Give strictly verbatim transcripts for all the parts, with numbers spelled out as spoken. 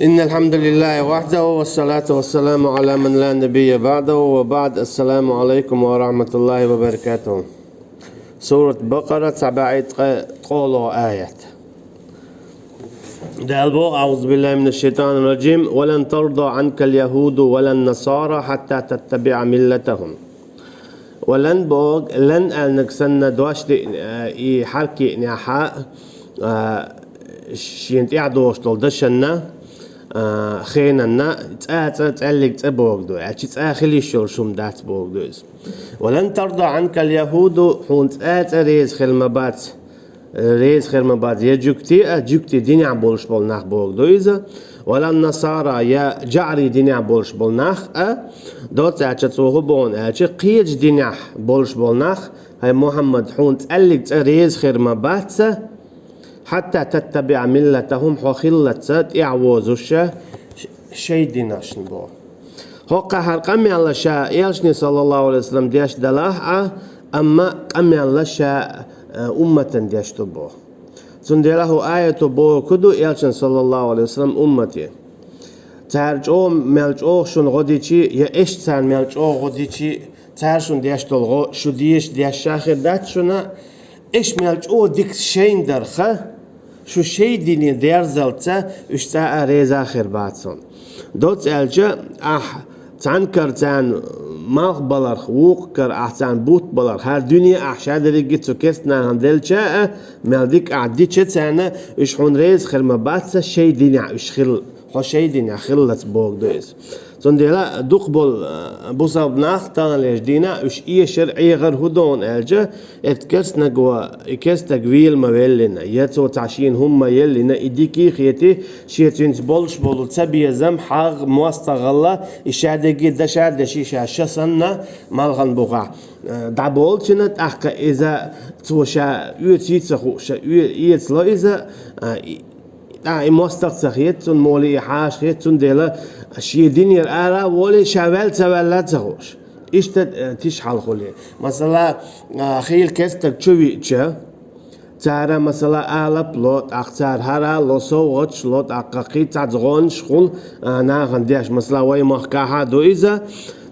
إن الحمد لله وحده والصلاة والسلام على من لا نبي بعده وبعد. السلام عليكم ورحمة الله وبركاته. Сурат Бакъара, цхьа бӀе ткъе ткъолгӀа аят. Дала боху: أعوذ بالله من الشيطان الرجيم. ولن ترضى عنك اليهود ولا النصارى حتى تتبع ملتهم. Ва лан боху, лан аьлларг санна дош деъна, а, и хьаракеънехь, а, шена тӀехь дохуш долу дашанна, а, хенанна, цкъа а цкъа, цкъа а цкъа боху ду, аьлча цкъа а хила йиш йолуш хӀума дац боху ду иза. ولن ترضى عنك اليهود, хьуна цкъа а цкъа реза хир ма бац. Реза хир ма бац я жуьгти а, жуьгти динехь болуш болу нах боху ду иза, ولا النصارى, я жаӀарий динехь болуш болу нах а, доцца аьлча цо хӀун боху аьлча, кхечу динехь болуш болу нах, хӀай Мухьаммад, хьуна цкъа а цкъа реза хир ма бац, حتى تتبع ملتهم, хьо хиллалц тӀаьхьавозуш шайн динашна боху. ХӀокху хьара къамел ша элчане, саллаллаху Ӏалайхи ва саллам, деш далахь а, амма къамел ша, э, умматана деш ду боху. Цундела хӀу аято боху ду элчан, саллаллаху Ӏалайхи ва саллам, уммате. Цара чӀогӀа мел чӀогӀа шуна гӀо дичи, я эш царна мел чӀогӀа гӀо дичи, цара шуна деш долу гӀо шу деша деш ша хир дац шуна, эш мел чӀогӀа дика шайна дарха, шу шайн дине дерзалца, уьш цкъа а реза хир бац хьуна. Доцца аьлча, ахь цхьана кара царна малх баларх, вукху кара ахь царна бутт баларх, хӀара дуьне ахь шадерриге цу керста нахана делча а, мел дика ахь дича царна, уьш хьуна реза хир ма бац, шайн динехь уьш хилла, хьо шайн динехь хиллалц боху ду иза. Цундела дукха болу, а, бусалба нах таханлерчу дийнахь уьш эшар, Ӏехар хӀун ду аьлча, эцу керстанаго и керстаг вийла ма веллина, я цо цхьа шена хӀума ма еллина, и дика а хетий, шен цуьнца болуш болу цабезам, хьагӀ, мостагӀалла, и шадерриге дашар а деши ша ша санна, малхан бухахь, а, дӀаболу цуьнан, тӀаккха иза цо ша оьций ца хууш, ша оь-, эцало иза, а, и, ТӀаккха и мостагӀа ца хета цунна, моле и хьаша хета, цундела шен динера ара а волий, ша ваьлла ца ваьлла а ца хууш. Иштта, э, тиша хьал хуьлий. Масала, а, хийла керстаг чу виъча, цара, масала, алап ло, тӀаккха цара хӀара ло, совгӀаташ ло, тӀаккха кхин цхьацца гӀонаш хуьлу, а, нахана деш, масала, вай махкахь а ду иза,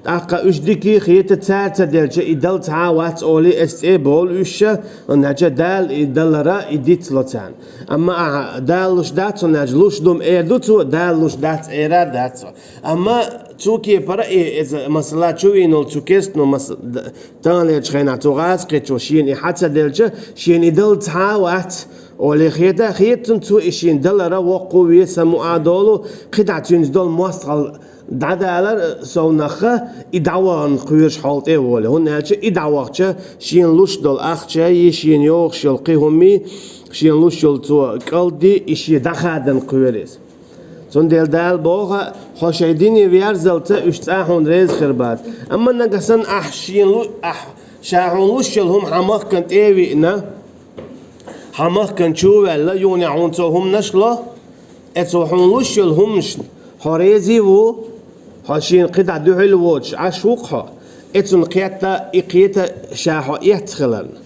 тӀаккха уьш дика а хета, цара ца делча, и дала цхьа а вац олий, эс цӀе болу уьш ша, хӀунда аьлча Дала и далара и дицло царна. Амма ахьа Дала луш дац, хӀунда аьлча луш ду-м эр ду цо, Дала луш дац, эр а дац цо. Амма цу кепара и, иза, масала, чу вийна волу цу керстано, мас-, д-, таханлерчу хенахь цу гӀазкхичо шена и хьа ца делча, шена и дала цхьа а вац олий хета, хета цунна цо и шена далара воккхаве самукъа долу, кхидӀа цуьнца долу мостагӀалла дӀадалар совнаха, и дӀавахана кхоьруш хьол тӀе а волий. ХӀунда аьлча и дӀавахча, шена луш долу ахча, и шена йогӀуш йолу кхин хӀума, шена луш йолу цо кӀалди, и шен дӀахадана кхоьру иза. Цундела Дала боху, хьо шайн дине верзалца уьш цкъа а хьуна реза хир бац. Амма нагахь санна ахь шена лу-, ахь ша хьуна луш йолу хӀума хьан махкана тӀе а виъна, хьан махкана чу а ваьлла, юханехь хьуна цо хӀуманаш ло, э, цо хьуна луш йолу хӀуманашна хьо реза а ву, хьо шена кхидӀа дуьхьал а воцуш Ӏаш ву-кх хьо, э, цунна кхетта, и кхета ша хьо эцна хиларна.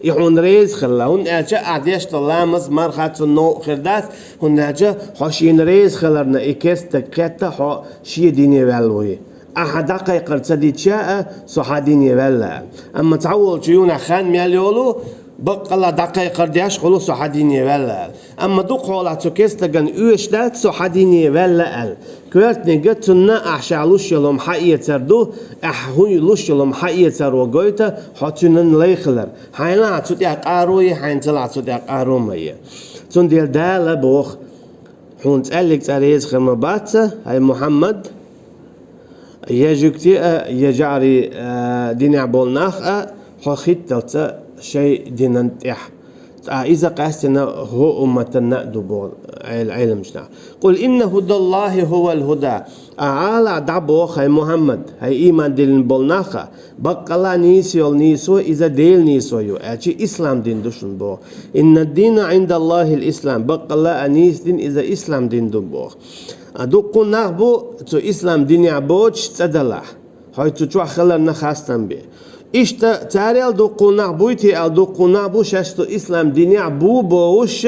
И хьуна реза хилла, хӀунда аьлча ахь деш долу ламаз, марха цунна новкъа хир дац, хӀунда аьлча хьо шена реза хиларна и керстаг кхетта хьо шен дине ваьлла вуй. Ахьа дӀакхайкхар ца дича а, со хьан дине ваьлла аьлла. Амма цхьаволчу юханехь хан мел йолу, баккъалла дӀакхайкхар деш хуьлу со хьан дине ваьлла аьлла. Амма дукха хьолахь цу керстагана оьшуш дац со хьан дине ваьлла аьлла. Коьртаниг цунна ахь ша луш йолу хӀума хьаэцар ду, ахь хӀун луш йолу хӀума хьаэцаро гойту хьо цуьнан лай хилар. Хьайна а цу тӀехь къаро е, хьайна цалахь цу тӀехь къаро ма е. Цундела Дала боху, хьуна цкъа а цкъа реза хир ма бац, хӀай Мухьаммад, я жуьгти а, я жаӀарий, а, динехь болу нах а, хьо хӀитталца шайн динан тӀехь. Ткъа иза къаьстина хӀу умматанна а ду боху Ӏел-, Ӏеламчу наха. «Къул инна хӀудаллахӀи хӀувал хӀуда». Ахьа Ӏалахь дӀабоху, хӀай Мухьаммад, хӀай ийман диллина болу нах а, баккъалла а нийса йолу нийсо, иза Делан нийсо ю, аьлча ислам дин ду шуна боху. «Иннад-дина ӀиндаллахӀил ислам». Баккъалла а нийса дин иза ислам дин ду боху. А дуккха нах бу цу ислам динехь боцуш цӀа далахь, хьо цу чохь хиларна хастам бе. Иштта царел дуккха нах буй те аьлла, дуккха нах бу шаьш цу ислам динехь бу бохуш,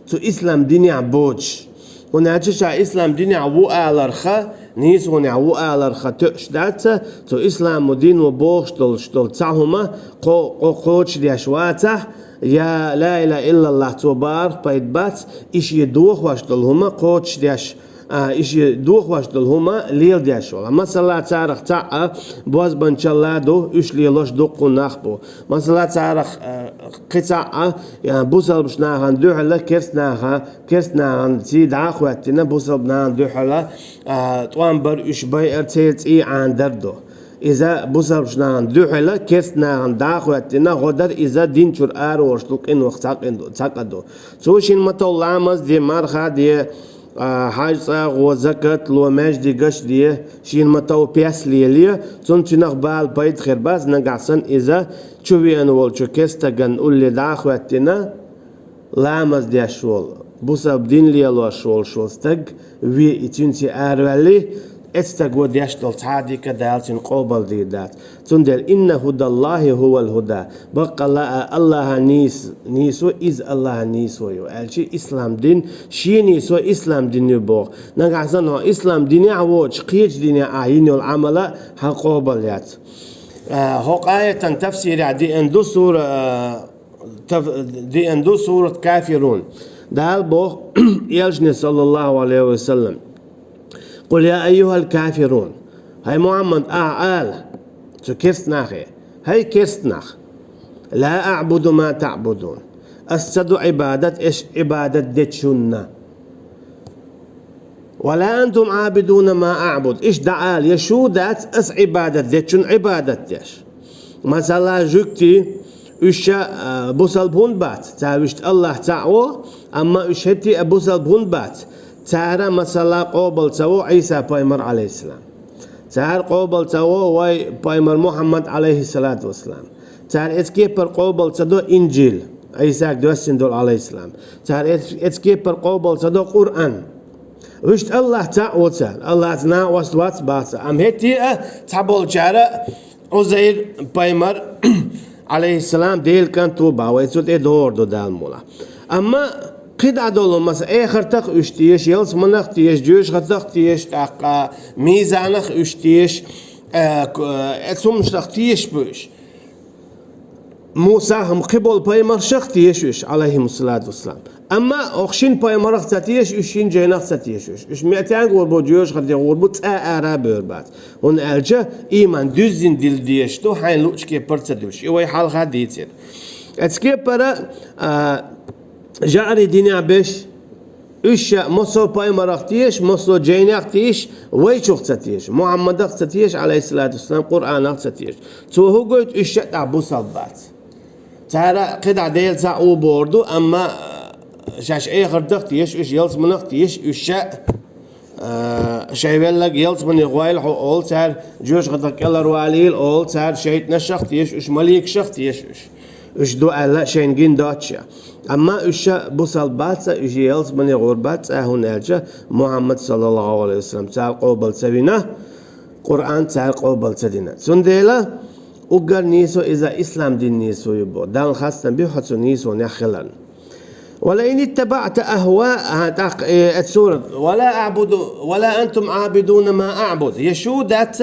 цу ислам динехь боцуш. ХӀунда аьлча ша ислам динехь ву аларха, нийсонехь ву аларха тоьуш дац, цу исламо дино бохуш долуш долу цхьа хӀума кхо-, кхо-, кхочушдеш вацахь, я ла илаха иллаллахь цо бахарх пайда бац, и шен дохош долу хӀума кхочушдеш, а, и шен дохош долу хӀума леладеш волу. Масала, царах цхьаъ бозбанчалла ду, уьш лелош дуккха нах бу. Масала, царах, а, кхин цхьаъ, а, бусалбачу нахана дуьхьала керст наха, керст нахана ций дӀа а хӀоьттина, бусалба нахана дуьхьала, а, тӀом бар уьш байар, церан цӀий Ӏанадар ду. Иза бусалбачу нахана дуьхьала керст нахана дӀа а хӀоьттина, гӀо дар иза дин чуьра араволуш ду, къинойх цхьа къин ду, цхьа къа ду. Цо шена ма-тов ламаз де, марха де, а, хьаьж цӀа гӀо, закат ло, маьждигаш де, шена ма-тов пес лелае, цунна цуьнах бала пайда хир бац, нагахь санна иза чу веана волчу керстаган улле дӀа а хӀоьттина, ламаз деш волу, бусалба дин лелош волуш волу стаг ве и цуьнца араваьлли, эцу стаго деш долу цхьа а дика Дала цуьнан къобал дийр дац. Цундела: «Инна хӀудаллахӀи хӀувал хӀуда». Баккъалла а АллахӀан нийс-, нийсо, иза АллахӀан нийсо ю, аьлча ислам дин, шен нийсо ислам дин ю боху. Нагахь санна хьо ислам динехь а воцуш, кхечу динехь а йина йолу Ӏамал а хьан къобал яц. А, хӀокху аятан тафсирехь деана ду сура, а, таф-, деана ду сурат Кафирун. Дала боху элчане, саллаллахӀу Ӏалайхи ва саллам: «Къул я айюхӀал кафирун». ХӀай Мухьаммад, ахьа ала цу керст нахе: «ХӀай керст нах, ла аъбуду ма таъбудун». Ас ца до Ӏибадат, аш Ӏибадат дечунна. «Ва ла антум Ӏабидуна ма аъбуд». Иштта дӀаала, я шу дац ас Ӏибадат дечун Ӏибадат деш. Масала, жуьгтий, уьш ша, а, бусалба хӀунда бац? Цара вуьшта АллахӀ цхьаъ ву, амма уьш хӀетте а бусалба хӀунда бац? Цара, масала, къобал ца во Ӏийса пайхамар, Ӏалайхиссалам. Цара къобал ца во вай пайхамар Мухьаммад, Ӏалайхиссалату вассалам. Цара эцу кепара къобал ца до Инжил, Ӏийсага доьссина долу, Ӏалайхиссалам. Цара эц-, эцу кепара къобал ца до Къуръан. Вуьшта АллахӀ цхьаъ ву цара, АллахӀца накъост вац, бац. Амма хӀетте а цхьаболчара Ӏузайр пайхамар, Ӏалайхиссалам, Делан кӀант ву боху, вай цу тӀе догӀур ду Дала мукъалахь. Амма кхидӀа долу, масала, эхартах уьш теша, ялсаманах теша, жоьжахатах теша, тӀаккха мизанах уьш теша, э, к-, э, цу хӀуманах теша бу уьш. Муса а, хӀума кхин болу пайхамаршах теша уьш, Ӏалайхимуссалату вассалам. Амма оха шина пайхамарах ца теша уьш, шина жайнах ца теша уьш. Уьш меттиг гӀур бу, жоьжахате гӀур бу, цкъа а ара а бевр бац. ХӀунда аьлча, ийман дуьззина дилла дезаш ду, хьайна луъучу кепара ца дуьллуш. И вай хьалха дийцира. Эцу кепара, а, жаӀарий динехь беш, уьш ша массо а пайхамарах теша, массо а жайнех теша, вайчух ца теша, Мухьаммадах ца теша, Ӏалайхиссалату вассалам, Къуръанах ца теша. Цо хӀун гойту, уьш ша тӀаккха бусалба бац? Цара кхидӀа Дела цхьаъ ву бохур ду, амма, а, шаьш эхартах теша, уьш ялсаманах теша, уьш ша, а, шайн велларг ялсамане гӀойла хьо олу цара, жоьжахатах кӀелхьарвалийла олу цара, шайтӀанашах теша уьш, маликашах теша уьш. Уьш ду аьлла шайна гина доцуш. Амма уьш ша бусалба бац, уьш ялсамане гӀур бац, цкъа, хӀунда аьлча Мухьаммад, саллаллахӀу Ӏалайхи ва саллам, цара къобал ца вина, Къуръан цара къобал ца дина. Цундела уггар нийсо иза ислам дин нийсо ю боху. Далла хастам бу хьо цу нийсонехь хиларна. «Ва ла ин иттабаъта ахва», а, тӀаккха, э, эта сурат: «Ва ла аъбуду, ва ла антум Ӏабидуна ма аъбуд». Я шу дац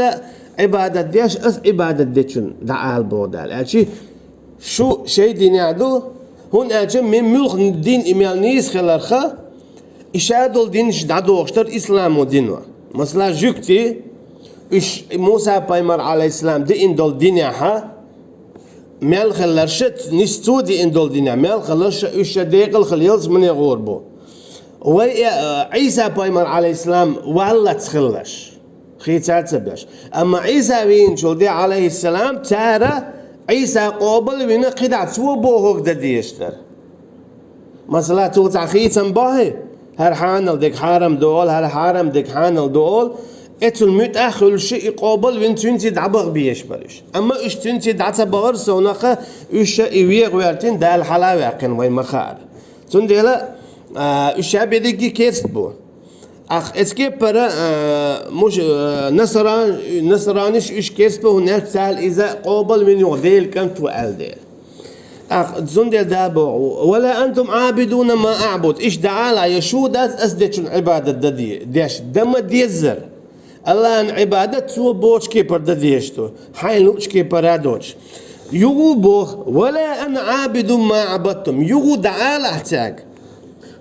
Ӏибадат деш, ас Ӏибадат дечун дӀаала боху Дала. Аьлчи, шу шайн динехь ду, хӀунда аьлча мин муьлха дин и мел нийса хиларха, и ша долу динаш дӀадохуш дара исламо дино. Масала, жуьгти, уьш Муса пайхамар, Ӏалайхиссалам, диъна долу динехьа, мел хилларша, нис цо диъна долу динехь, мел хилларша, уьш ша декъала хила ялсамане гӀур бу. Вай, э, Ӏийса пайхамар, Ӏалайхиссалам, валлац хилларш. Хийца ца беш. Амма Ӏийса вийначул де, Ӏалайхиссалам, цара Ӏийса къобал вина кхидӀа цо бохург дан дезаш дара. Масала, цо цхьа хийцам бохьий, хӀара хьанал дерг хьарам ду олу, хӀара хьарам дерг хьанал ду олу, эцул муьтӀахь а хуьлуш и къобал вина цуьнца дӀабаха безаш бара уьш. Амма уьш цуьнца дӀа ца бахара совнаха, уьш ша и вегӀа вертина Дала хьала а ваьккхина вай ма хаара. Цундела, а, уьш ша берриге керст бу. Ах, эцу кепара, а, муш-, а, насаран-, насараниш уьш керст бу, хӀунда аьлча цара иза къобал вина юха Делан кӀант ву аьлла дела. ТӀаккха цундела Дала боху: «Ва ла антум Ӏабидуна ма аӀбуд». Иштта дӀаала, я шу дац ас дечун Ӏибадат дан де-, деш, дан ма деззара. Аллахьан Ӏибадат цо бохучу кепара дан дезаш ду, хьайна луучу кепара а доцуш. Юха боху: «Ва ла ана Ӏабидун ма Ӏабадтум». Юха дӀаалахь цаьрга: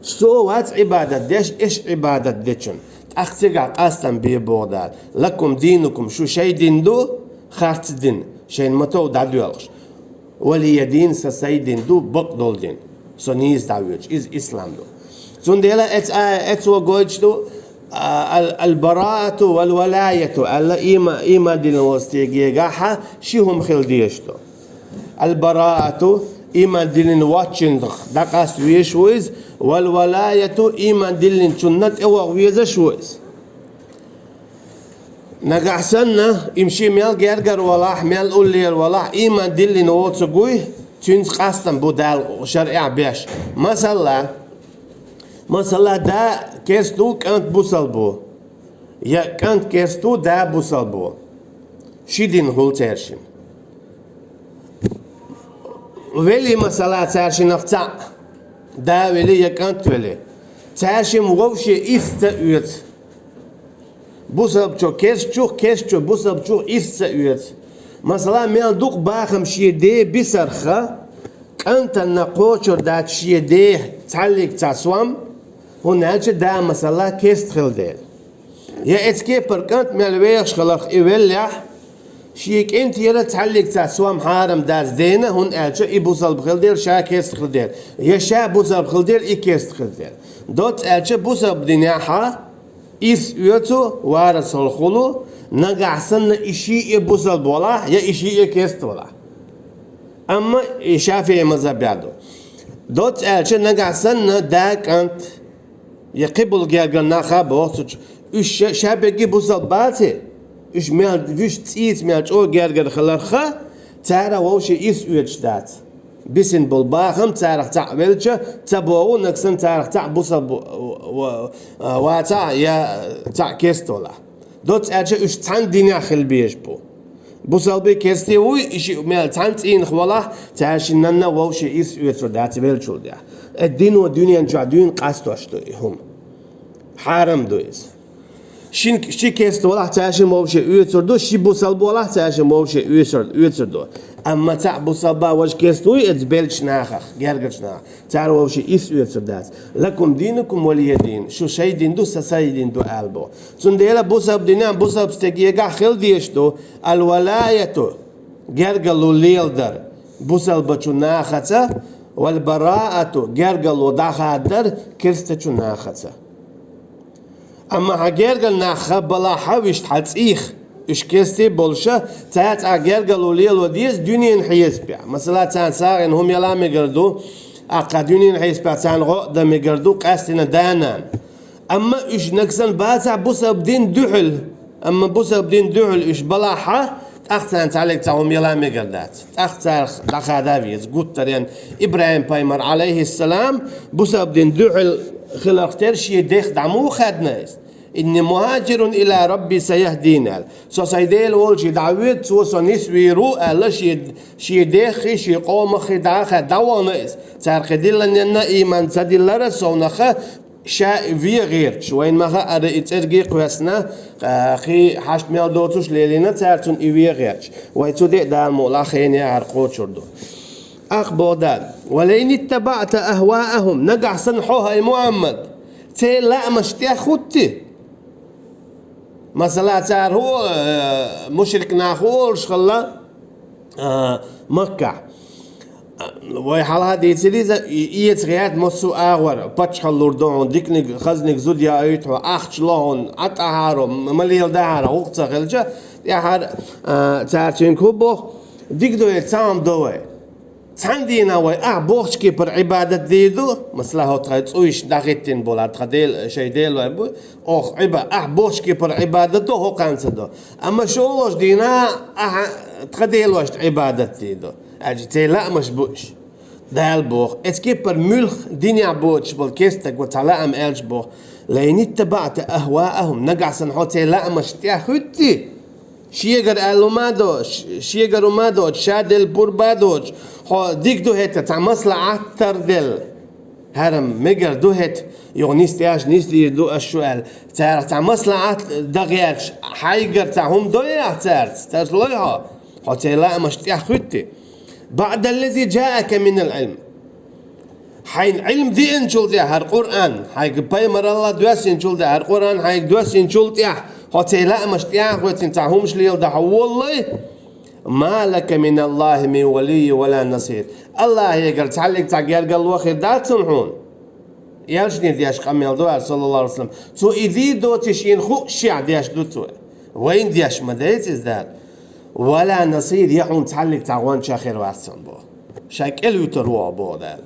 «Со вац Ӏибадат деш, аш Ӏибадат дечун». ТӀаккха цигахь къастам бе боху Дала: «Лакум динукум», шу шайн дин ду, харц дин, шайна ма-тов дӀадоьлхуш. «Ва лия дин», сан сайн дин ду, бакъдолу дин, со нийса дӀавоьдуш, иза ислам ду. Цундела эц-, а, эцо гойтуш ду, а, ал-, «Аль-бараату валь-валаяту», аьлла, има-, ийман диллина волу стегегахьа ши хӀума хила дезаш ду. «Аль-бараату», ийман диллина воцчуьнах дӀакъаста везаш ву иза, «валь-валаяту», ийман диллинчунна тӀеваха везаш ву иза. Нагахь санна, и ши мел гергара валахь, мел уллера валахь, ийман диллина воцург вуй, цуьнца къастам бу Дала шарӀехь беш. Масала, масала, да керста ву, кӀант бусалба ву, я кӀант керста ву, да бусалба ву. Ши дин хуьлу цаьршинна. Вели, масала, цаьршиннах цхьаъ, да вели я кӀант вели, цаьршимма вовше ирс ца оьцу. Бусалбачо керстачух, керстачо бусалбачух ирс ца оьцу. Масала, мел дукха бахам шен ден бисархха, кӀантана кхочур дац шен ден цхьаллиг цхьа сом, хӀунда аьлча да, масала, керста хила дела. Я эцу кепара кӀант мел вехаш хиларх и веллехь, шен кӀентера цхьаллиг цхьа сом хьарам дац дена, хӀунда аьлча и бусалба хила дела, ша керста хила дела, я ша бусалба хила дела, и керста хила дела. Доцца аьлча, бусалба динехьа ирс оьцу, варасалла хуьлу, нагахь санна и шиъ а бусалба валахь, я и шиъ а керста валахь. Амма и ШафиӀи мазхӀабехь ду. Доцца аьлча, нагахь санна да, кӀант, я кхиболу гергара нах а боху цу чу, уьш ша, ша берриге бусалба баций, уьш мел, уьш цӀийца мел чӀогӀа гергара хиларха, цара вовше ирс оьцуш дац. Бисина болу бахам царах цхьаъ велча, ца богӀу, нагахь санна царах цхьаъ бусалба ва-, ва-, вацахь, я цхьаъ керста валахь. Доцца аьлча, уьш цхьана динехь хила безаш бу. Бусалбий, керстий вуй, и шиъ мел цхьана цӀийнах валахь, цаьршиннанна вовше ирс оьцур дац веллачул тӀаьхьа. Э, дино дуьнен чохь дуьйна къастош ду и хӀума. Хьарам ду иза. Шин, ши керста валахь, цаьршимма вовше оьцур ду, ши бусалба валахь, цаьршимма вовше оьцур, оьцур ду. Амма цхьаъ бусалба, важа керста вуй, эца беллачу нахах, гергарчу нахах, цара вовше ирс оьцур дац. «Лакум динукум ва лия дин», шу шайн дин ду, сан сайн дин ду, аьлла боху. Цундела бусалба динехь, бусалба стегегахь хила дезаш ду: «Аль-валаяту», гергарло леладар бусалбачу нахаца, «валь-бараату», гергарло дӀахадар керстачу нахаца. Амма хьан гергара нах хабалахь вуьшта хьан цӀийх, уьш керстий болуша, цара цхьа гергарло лело деза дуьненан хьесапехь. Масала, царна сагӀина хӀума яла мегар ду, аккха дуьненан хьесапехь царна гӀо а дан мегар ду, къаьстина да-нана. Амма уьш нагахь санна бацахь бусалба дин дуьхьал, амма бусалба дин дуьхьал уьш балахьа, тӀаккха царна цхьаллиг цхьа хӀума яла мегар дац. ТӀаккха царах дӀахада веза, гуттаренна. ИбрахӀим-пайхамар, Ӏалайхиссалам, бусалба дин дуьхьал хиларх тера шен дех дӀа муха хаьдна иза? «Инни мухьаджирун иля Рабби саяхдин», аьлла. «Со сайн Дела волчу дӀавоьду, цо со нисвийр ву», аьлла, шен, шен деххий, шен къомаххий дӀа а хаьдда, дӀавахана иза. Цара кхин дилланенна, ийман ца диллара совнаха, ша вен гӀерташ. Вайна ма хаьара и цӀерге кхоьссина, кхин хьашт мел доцуш лелийна цара цунна и вен гӀерташ. Вай цу де а Дала мукъалахь хенехьара кхочур ду. ТӀаккха боху Дала: «Ва лаин иттабаъта ахваахум», нагахь санна хьо, хӀай Мухьаммад, церан лаамаш тӀехь хӀуттий? Масала, цара хӀу, э, мушрик нах хӀу олуш хилла, э, Маккахь. Вай хьалха дийцира иза, и-, эца гӀерта массо а агӀор, паччахьалла лур ду хьуна, диканиг, хазаниг зуда яойту хьуна, ахча ло хьуна, Ӏа тӀаьхьаро, м-, ма леладахьара, гӀуллакх ца хилча, тӀаьхьара, э, цара цуьнга хӀу боху: «Дика ду, эца цхьа хӀума до вай». Цхьана дийнахь вай ахь бохучу кепара Ӏибадат дийр ду, масала, хӀо тхайн цӀуйш дӀахӀиттина болу, тхан Дела, шайн Дела вай бу, оха Ӏиба-, ахь бохучу кепара Ӏибадат до, хӀокханца до. Амма шолгӀачу дийнахь ахьа тхан делошна Ӏибадат дийр ду. Аьлча, церан лаамаш бу уьш. Дала боху, эца кепара муьлхха динехь боцуш болу керстаг ву цхьа лаам аьлча боху: «Лаин иттабаъта ахваахум», нагахь санна хьо церан лаамаш тӀехь хӀуьттий? Шегара аьлла ма доцуш, шегара ма доцуш, ша делла пурба доцуш, хьо дика ду хӀета, цхьа маслаӀат тарделла. ХӀара мегар ду хӀета, юха нисдеш, нисдийр ду аш шу аьлла. Царах цхьа маслаӀат дан гӀерташ, хьайгара цхьа хӀума дой ахь цаьрца, тарлой хьо, хьо церан лаамаш тӀехь хӀуьттий. بعد الذي جاءك من العلم. Хьайна Ӏилма деанчул тӀехьа хӀара Къуръан, хьайга пайхамаралла доссийначул тӀехьа хӀара Къуръан, хьайга доссийначул тӀехьа хьо церан лаамаш тӀехьа хӀуьттина цхьа хӀумаш леладан хьо волалой, ما لك من الله من ولي ولا نصير. АллахӀегара цхьаллиг цхьа гергарло хир дац цунна хьуна. Элчане деш къамел ду хӀара, саллаллаху Ӏалайхи ва саллам. Цо и дийр доций шена хуъушехь деш ду цо. Вайна деш ма дайца иза Дала. ولا نصير, я хьуна цхьаллиг цхьа гӀонча хир вац цунна боху. Ша кӀелвуьйтур ву хьо боху Дала.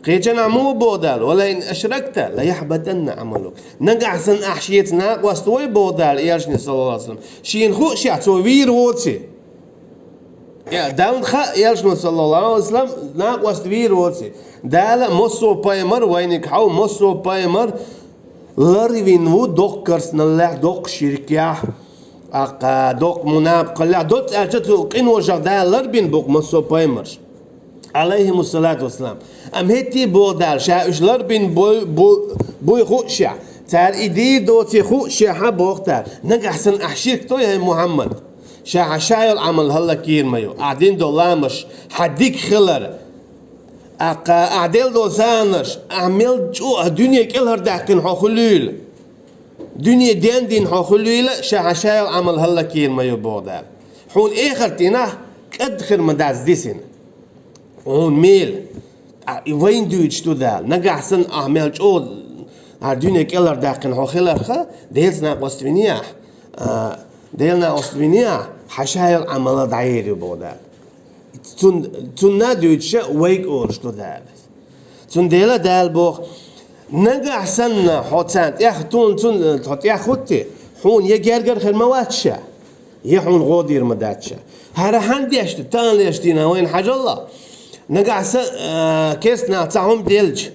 Кхечанхьа муха боху Дала: ولئن أشركت ليحبطن عملك. Нагахь санна ахь шеца накъост вой боху Дала, элчане, саллаллаху Ӏалайхи ва саллам, шена хуъушехь цо вийр воций. Я, Далла хаьа, элчано, саллаллаху Ӏалайхи ва саллам, накъост вийр воций. Дала массо а пайхамар, вайниг хьовса, массо а пайхамар ларвина ву доккха керстаналлехь, доккха ширкехь, аккха доккха мунапикъаллехь, доцца аьлча цу къиношах Дала ларбина бу-кх массо а пайхамарш. Ӏалайхимуссалату вассалам. Амма хӀетте а боху Дала, ша уьш ларбина буй, бу-, буй хуъушехь, цара и дийр доций хуъушехь а боху Дала, нагахь санна ахь ширк дой, хӀай Мухьаммад. Ша хьан ша йолу Ӏамал хӀаллакйийр ма ю. Ахь дина долу ламаш, хьан дика хилар, аккха ахь делла долу санаш, ахь мел чӀогӀа дуьне кӀелхьардаьккхина хьо хуьлийла, дуьне дендина хьо хуьлийла, ша хьан ша йолу Ӏамал хӀаллакйийр ма ю боху Дала. Хьуна эхарт дийнахь кӀад хир ма дац дисина. Хьуна мела. Ткъа и вайна дуьйцуш ду Дала. Нагахь санна ахь мел чӀогӀа хӀара дуьне кӀелхьардаьккхина хьо хиларх, Делаца накъост винехь, а, Делан накъост винехь, хьан ша йолу Ӏамал дӀайийр ю боху Дала. Цун-, цунна а дуьйцуш вайга олуш ду Дала. Цундела Дала боху: нагахь санна хьо царна тӀех-, тхуна цунна, хьо тӀехӀуттий, хьуна я гергара хир ма вац ша, я хьуна гӀо дийр ма дац ша. ХӀара хьанна деш ду, таханлерчу дийнахь вайна хьажал. Нагахь сан, а, керстанаха цхьа хӀума делча,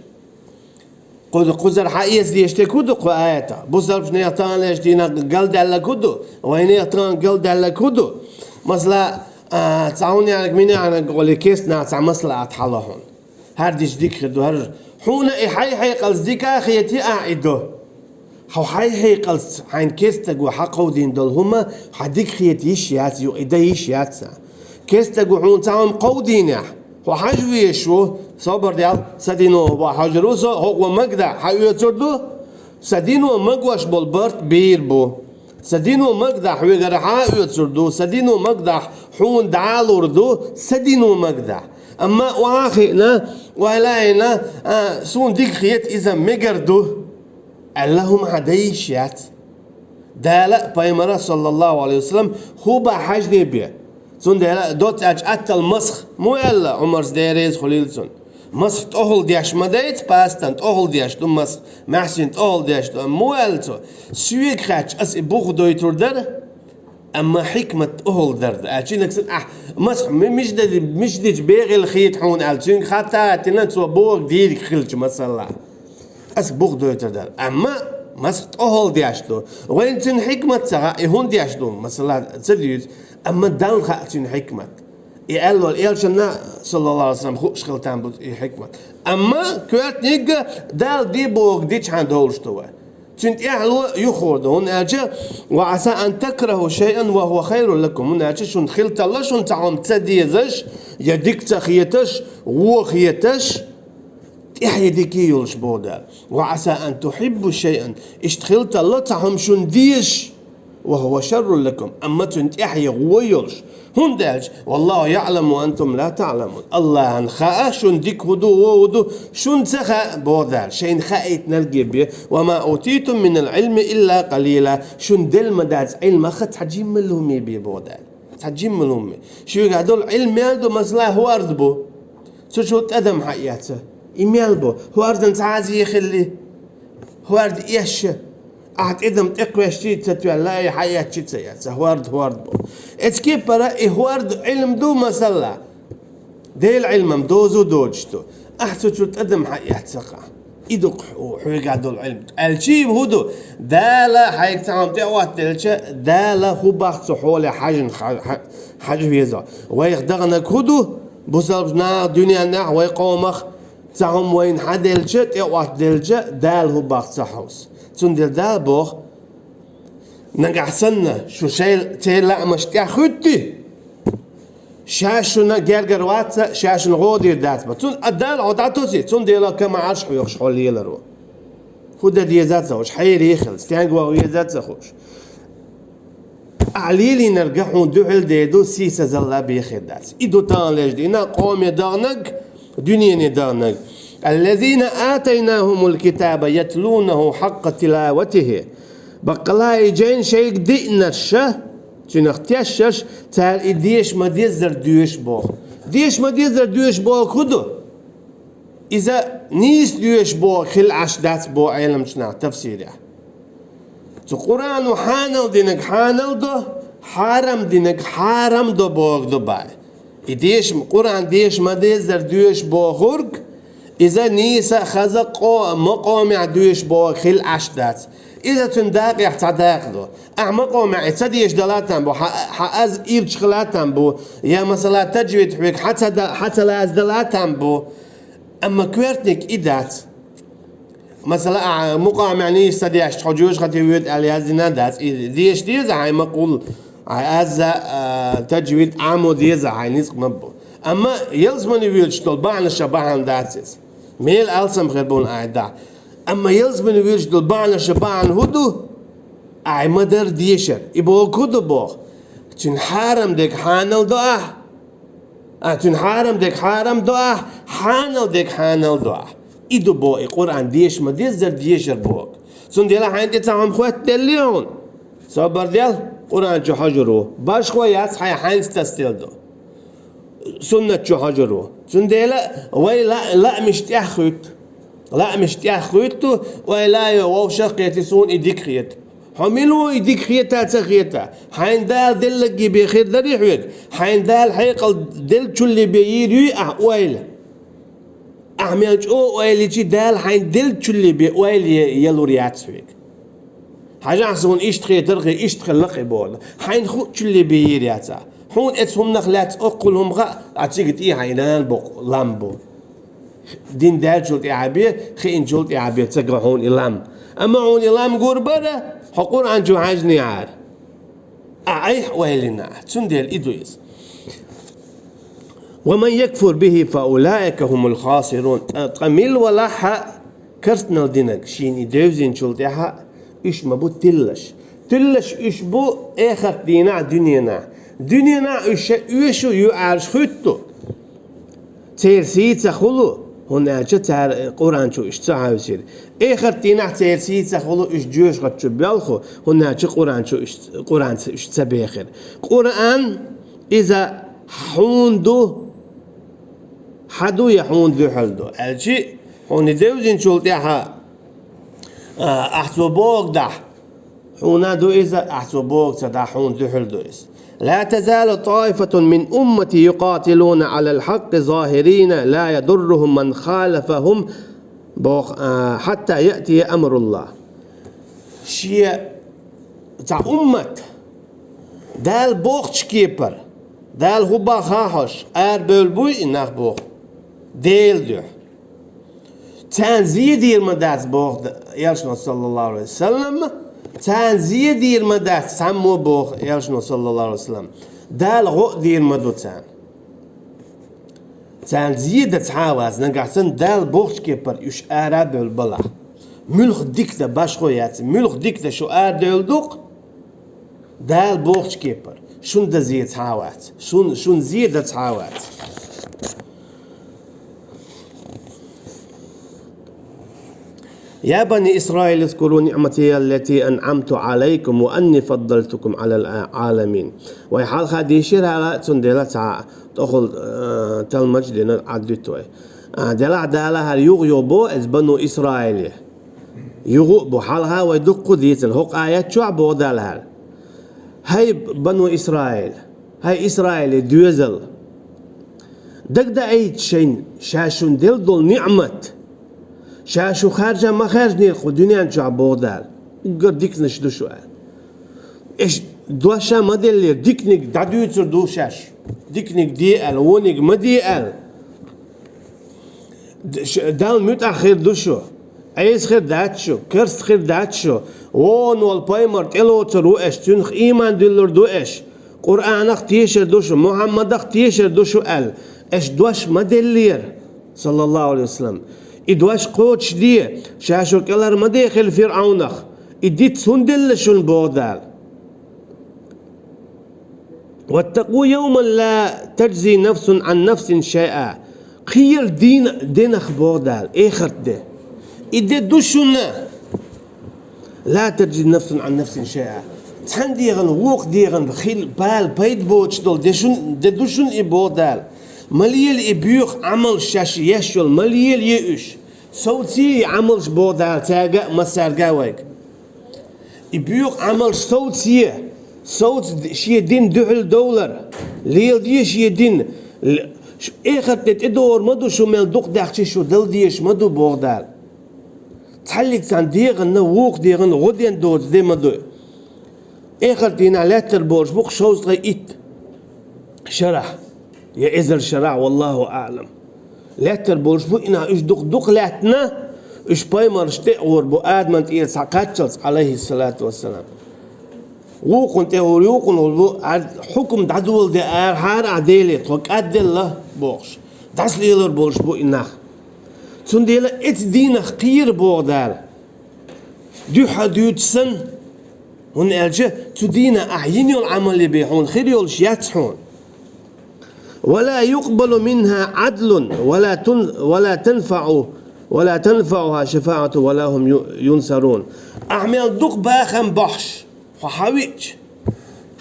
кху-, кхузара хьан эца дезаш дерг хӀун ду кху аятах? Бусалбанех таханлерчу дийнахь галдаьлларг хӀун ду? Вайнех тахана галдаьлларг хӀун ду? Масала, а, цхьа хӀун яьлларг, мин яьлларг гӀоле керстанаха цхьа маслаӀат хьалахьун. ХӀара дича дика хир ду, хӀара. Хьуна и хьай хьекъалца дика а хетий, ахь и до. Хьо хьай хьекъалца хьайна керстанаго хьакховдийна долу хӀума хьан дика хета йиш яц, юкъа и дан йиш яц ахь. Керстанаго хьуна цхьа хӀума кховдийнехь, хьо хьажа везаш ву, собар де, сан дино ван хьожур ву со, хӀокхо магадахь хьан оьцур ду? Сан дино магош болу барт бийр бу. Сан дино магадахь хьоьгара хьан а оьцур ду, сан дино магадахь хьуна дӀа а лур ду, сан дино магадахь. Амма охьа а хиъна, ойла а йина, а, суна дика хета иза мегар ду. Аьлла хӀума хьан дан йиш яц. Дала а, пайхамара а, саллаллаху Ӏалайхи ва саллам, хӀун бан хьаьжний бен. Цундела доцца аьлча аттал масх, муха аьлла Ӏумарс, Дела реза хуьлийла цунна. Масх тӀехула деш ма дайца, пастан тӀехула деш ду масх, маьхьсина тӀехула деш ду, амма муха аьлла цо: соьга хаьттича ас и бух дойтур дара, амма хьикмат тӀехула дара. Аьлча, нагахь санна ахь масх ми-, мича де-, мича дича бегӀийла хета хьуна аьлла, цуьнга хатта а хаттина, цо бохург дийриг хилча, масала. Ас бух дойтур дара. Амма масх тӀехула деш ду. Вайна цуьнан хьикмат ца хаьа, и хӀунда деш ду, масала, ца дуьйцу. Амма Далла хаьа цуьнан хьикмат. И аьлла волу элчанна, саллаллаху Ӏалайхи ва саллам, хууш хила там бу и хьикмат. Амма коьртаниг Дала де бохург дичахьана довлуш ду вай. Цуьнан тӀаьхьало юххера ду, хӀунда аьлча: «Ва Ӏаса ан такраху шайъан ва хӀува хайрун лакум». ХӀунда аьлча шуна хила талла шуна цхьа хӀума ца дезаш, я дика ца хеташ, вон хеташ, тӀаьхье дика йолуш боху Дала. «Ва Ӏаса ан тухьиббу шайъан». Иштта хила талла цхьа хӀума шуна дезаш, «ва хӀува шаррун лакум», амма цуьнан тӀаьхье вон йолуш. ХӀунда аьлча: «Валлаху яӀламу ва антум ла таӀламун». АллахӀана хаьа шуна дика хӀун ду, вон хӀун ду, шуна ца хаьа, боху Дала, шайна хаийтинарг бен. «Ва ма утитум минал Ӏилми илла къалила». Шуна делла ма дац Ӏилмах цхьа жиммал хӀуме бен, боху Дала. Цхьа жиммал хӀуме. Шуьгахь долу Ӏилма мел ду, масала, хӀорд бу. Цу чу тӀадам хьаэца. И мел бу? ХӀордан цхьа а зе хилли, хӀорд эшша, ахь тӀадам тӀекхоьссачий ца тоьлла, ай, хьаэцчий ца эца, хӀорд хӀорд бу. Эцу кепара и хӀорд Ӏилма ду, масала, Делан Ӏилмам дозу доцуш ду. Ахь цу чу тӀадам хьаэццахь, И ду хьоьгахь долу Ӏилма. Аьлча хӀун ду? Дала хьайга цхьа хӀума тӀеоттаделча, Дала хӀун боху цу хьоле хьажа, хьа-, хьа-, хьажа веза. Вайх даханарг хӀун ду? Бусалба наха дуьненахь вай къомах цхьа хӀума вайна хьаделча, тӀеоттаделча, Дала хӀун боху ца хьовса. Цундела Дала боху, нагахь санна шу шай-, церан лаамаш тӀехь хӀуьттий, шаьш шуна гергара вац, шаьш шуна гӀо дийр дац боху. Цун а Дала хьо дӀатосий, цундела ка ма Ӏаш хьоьхуш хьо леларо. ХӀун дан деза ца хууш, хьере хила, стенга ваха веза ца хууш. Ахьа лелийнарг хьуна дуьхьал дер ду, сийсазалла бен хир дац. И ду таханлерчу дийнахь къоме даханарг, дуьнене даханарг. الذين آتيناهم الكتاب يتلونه حق تلاوته. Баккъала и жайна шайга диънарш, цуьнах тешнарш, цара и деша ма-деззара доьшу боху. Деша ма-деззара доьшу боху хӀун ду? Иза нийса доьшу боху хила Ӏаш дац боху Ӏеламчу наха тафсирехь. Цу Къуръано хьанал динарг хьанал до, хьарам динарг хьарам до бохург ду бай. И деша, Къуръан деша ма-деззара доьшу бохург, иза нийса а, хаза а къо-, макъомехь доьшу бохург хила Ӏаш дац. Иза цуьнан дакъех цхьа дакъа ду. Ахьа макъомехь и ца деша дала там бу, хьан, хьан аз ирча хила там бу, я, масала, таджвид хьоьга хьан ца да-, хьан ца лазадала там бу. Амма коьртаниг и дац. Масала, ахьа мукъамехь нийса ца дешча, хьо жоьжахате воьду аьлла яздина дац. И деша деза хьайн макъул, хьайн аз а, таджвид Ӏамо деза хьайн, ницкъ ма бу. Амма ялсамане воьдуш долу бахьанаша бахьана дац иза. Мел алсам хир бу хьуна ахьа дахь. Амма ялсамане воьдуш долу бахьанаша бахьана хӀун ду? Ахьа ма-дарра дешар. И бохург хӀун ду боху? Цуьнан хьарам дерг хьанал до ахьа. А, цуьнан хьарам дерг хьарам до ахьа, хьанал дерг хьанал до ахьа. И ду боху и Къуръан деша ма-деззара дешар бохург. Цундела хьайна тӀе цхьа хӀума хоттаделлий хьуна? Собар дел, Къуръан чу хьожур ву. Башхо яц хьайн хьайнца тасделла ду. Суннат чу хьожур ву. Цундела вай ла-, лаамаш тӀехь хуьтту. Лаамаш тӀехь хуьтту, ойла а йо, вовшах а кхетий, суна и дика хета. Хьо мила ву и дика хета а, ца хета а? Хьайна Дала делларг бен хир дарий хьоьга? Хьайна Дала хьекъал деллачул бен йийр юй ахьа ойла? Ахьа мел чӀогӀа ойла йичи, Дала хьайна деллачул бен ойла е-, ялур яц хьоьга. Хьажахь, суна иштта хетара хи, иштта хилла кхин боху. Хьайна хуучул бен йийр яц ахьа. Хьуна оцу хӀуманах лаьцна оккхул хӀума хаьа, а цига тӀе хьайн нана боккха лам бу. Дин даьллачул тӀаьхьа бен, хиъначул тӀаьхьа бен ца го хьуна и лам. Амма хьуна и лам гур бара, хьо Къуръан чу хьаьжнехьара. Ахьа айхьа ойла йина ахьа, цундела и ду иза. ومن يكفر به فأولئك هم الخاسرون. Ткъа, ткъа мила валахь а керстанал динарг шена и девзинчул тӀаьхьа, уьш ма бу тиллаш. Тиллаш уьш бу эхарт дийнахь а, дуьненахь а. Дуьненахь а уьш ша оьшу, юьхьӀаьржа хуьтту. Церан сий ца хуьлу, хӀунда аьлча цара Къуръан чу уьш ца хьаьвсира. Эхарт дийнахь а церан сий ца хуьлу, уьш жоьжахати чу боьлху, хӀунда аьлча Къуръан чу уьш, Къуръанца уьш ца бехира. Къуръан иза хьуна ду, хьан ду я хьуна дуьхьал ду? Аьлчи, хьуна девзинчул тӀаьхьа, а, ахьа цо бохург дахь, хьуна ду иза, ахьа цо бохург ца дахь, хьуна дуьхьал ду иза. لا تزال طائفة من أمتي يقاتلون على الحق ظاهرين لا يضرهم من خالفهم, боху, а, حتى يأتي أمر الله. Шен цхьа уммат Дала бохучу кепара, Дала хӀун боху хьожуш, арабевлла буй и нах боху, Делан дуьхьа. Царна зен дийр ма дац, боху Элчано, саллаллаху Ӏалайхи ва саллам. Царна зен дийр ма дац цхьаммо, боху Элчано, саллаллаху Ӏалайхи ва саллам. Дала гӀо а дийр ма ду царна. Царна зен дан цхьа а вац, нагахь санна Дала бохучу кепара уьш ара а бевлла балахь. Муьлха дика дан башхо яц, муьлха дика дан шу арадевлла ду-кх, Дала бохучу кепара, шуна дан зен цхьа а вац, шун-, шуна зен дан цхьа а вац. يا بني إسرائيل اذكروا نعمتي التي أنعمت عليكم وأني فضلتكم على العالمين. Вай хьалха дийшира хьала, цундела цхьа тӀехула, э, талмаж дина Ӏаддуьту вай. А, делахь Дала хӀара юха-юха бо иза бану Исраиле. Юха а бу, хьалха вай дуккха а дийцина, хӀокху аят чохь боху Дала хӀара: «ХӀай бану Исраил, хӀай Исраиле доьзал, дагадаийта шайна ша шуна делла долу ниъмат, Ша шу харжа ма хаьржинера кху дуьнен чохь, боху Дала. Уггар диканаш ду шу аьлла. Аш дош ма деллера, диканиг дӀадуьйцур ду шаьш. Диканиг де аьлла, вониг ма де аьлла. Д-, ш-, Далла муьтӀахь хир ду шу. Ӏеса хир дац шу, керста хир дац шу. Вон волу пайхамар тӀелоцур ву аш, цуьнах ийман дуьллур ду аш. Къуръанах тешар ду шу, Мухьаммадах тешар ду шу аьлла, аш дош ма деллера, саллаллаху алейхи ва саллям. И дош кхочушде, ша шу кӀелхьара ма дехира ФирӀавнах. И диц хӀунда делла шуна, боху Дала? «واتقوا يوما لا تجزي نفس عن نفس شيئا». Кхера дийна денах, боху Дала, эхарт де. И де ду шуна. «لا تجزي نفس عن نفس شيئا». Цхьана дегӀан, вукху дегӀан хила бала пайда боцуш долу де шун, де ду шуна и, боху Дала. Ма лела и боьха Ӏамалш шаьш еш йолу, ма лела е уьш. Совцае и Ӏамалш, боху Дала, цаьрга а, массаьрга а вайга. И боьха Ӏамалш совцае, совца д-, шен дин дуьхьал довлар, леладе шен дин. Л-, ш-, эхарт де тӀедогӀур ма ду шу, мел дукха даьхча шу дала дезаш ма ду, боху Дала. Цхьаллиг цхьана дегӀанна, вукху дегӀанна гӀо ден доцу де ма ду. Эхарт дийнахь лаьттар болуш бу-кх шовзткъе итт шарахь, я эзар шарахь, валлаху аълам. Лаьттар болуш бу и нах, уьш дукха-дукха лаьттина, уьш пайхамаршна тӀе а гӀур бу, Адаман тӀера схьакхаччалц, алейхиссалату вассалам. Вукхунна тӀе гӀур, юкъана гӀур бу, ар-, хьукум дӀадоладе арахьара ахь Деле, тхо кӀадделла бохуш, дӀасалелар болуш бу и нах. Цундела эцу дийнах кхера, боху Дала. Дуьххьал дуьйцу санна, хӀунда аьлча цу дийнахь ахь йина йолу Ӏамале бен хьуна хир йолуш яц хьуна. «ولا يقبل منها عدل ولا تن-، ولا تنفع، ولا تنفعها شفاعة ولا هم ي-، ينصرون». Ахь мел дукха бахам бохьуш, хьо хьан виъча,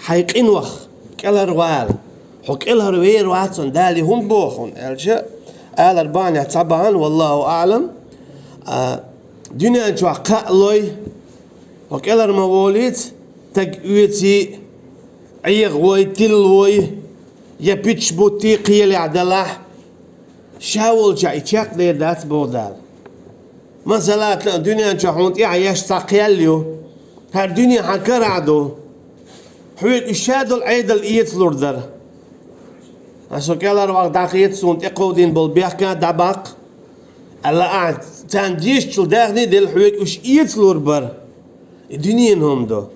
хьайн къинойх кӀелхьарвала, хьо кӀелхьара вер вац хьуна, Дала хӀунда боху хьуна аьлча, алар бахьанехь цхьа бахьана, валлаху аълам, а, дуьнен чохь кхаъ лой, хьо кӀелхьара ма волийца, стаг оьций, Ӏеха вой, тилла вой, я пуьташ бутий, кхелехь далахь, ша волчохь и чекхдер дац, боху Дала. Масала, дуьнен чохь хьуна тӀаьхьа еш цхьа кхел ю, хӀара дуьне хьан карахь ду, хьоьга уьш ша долу Ӏедал эцалур дара. Аса кӀелхьара ваха дӀахеца, суна тӀекховдийна болу бехк а дӀабаккха, аьлла, ахь царна дезачул дахний делла, хьоьга уьш эцалур бара. И дуьненан хӀума ду.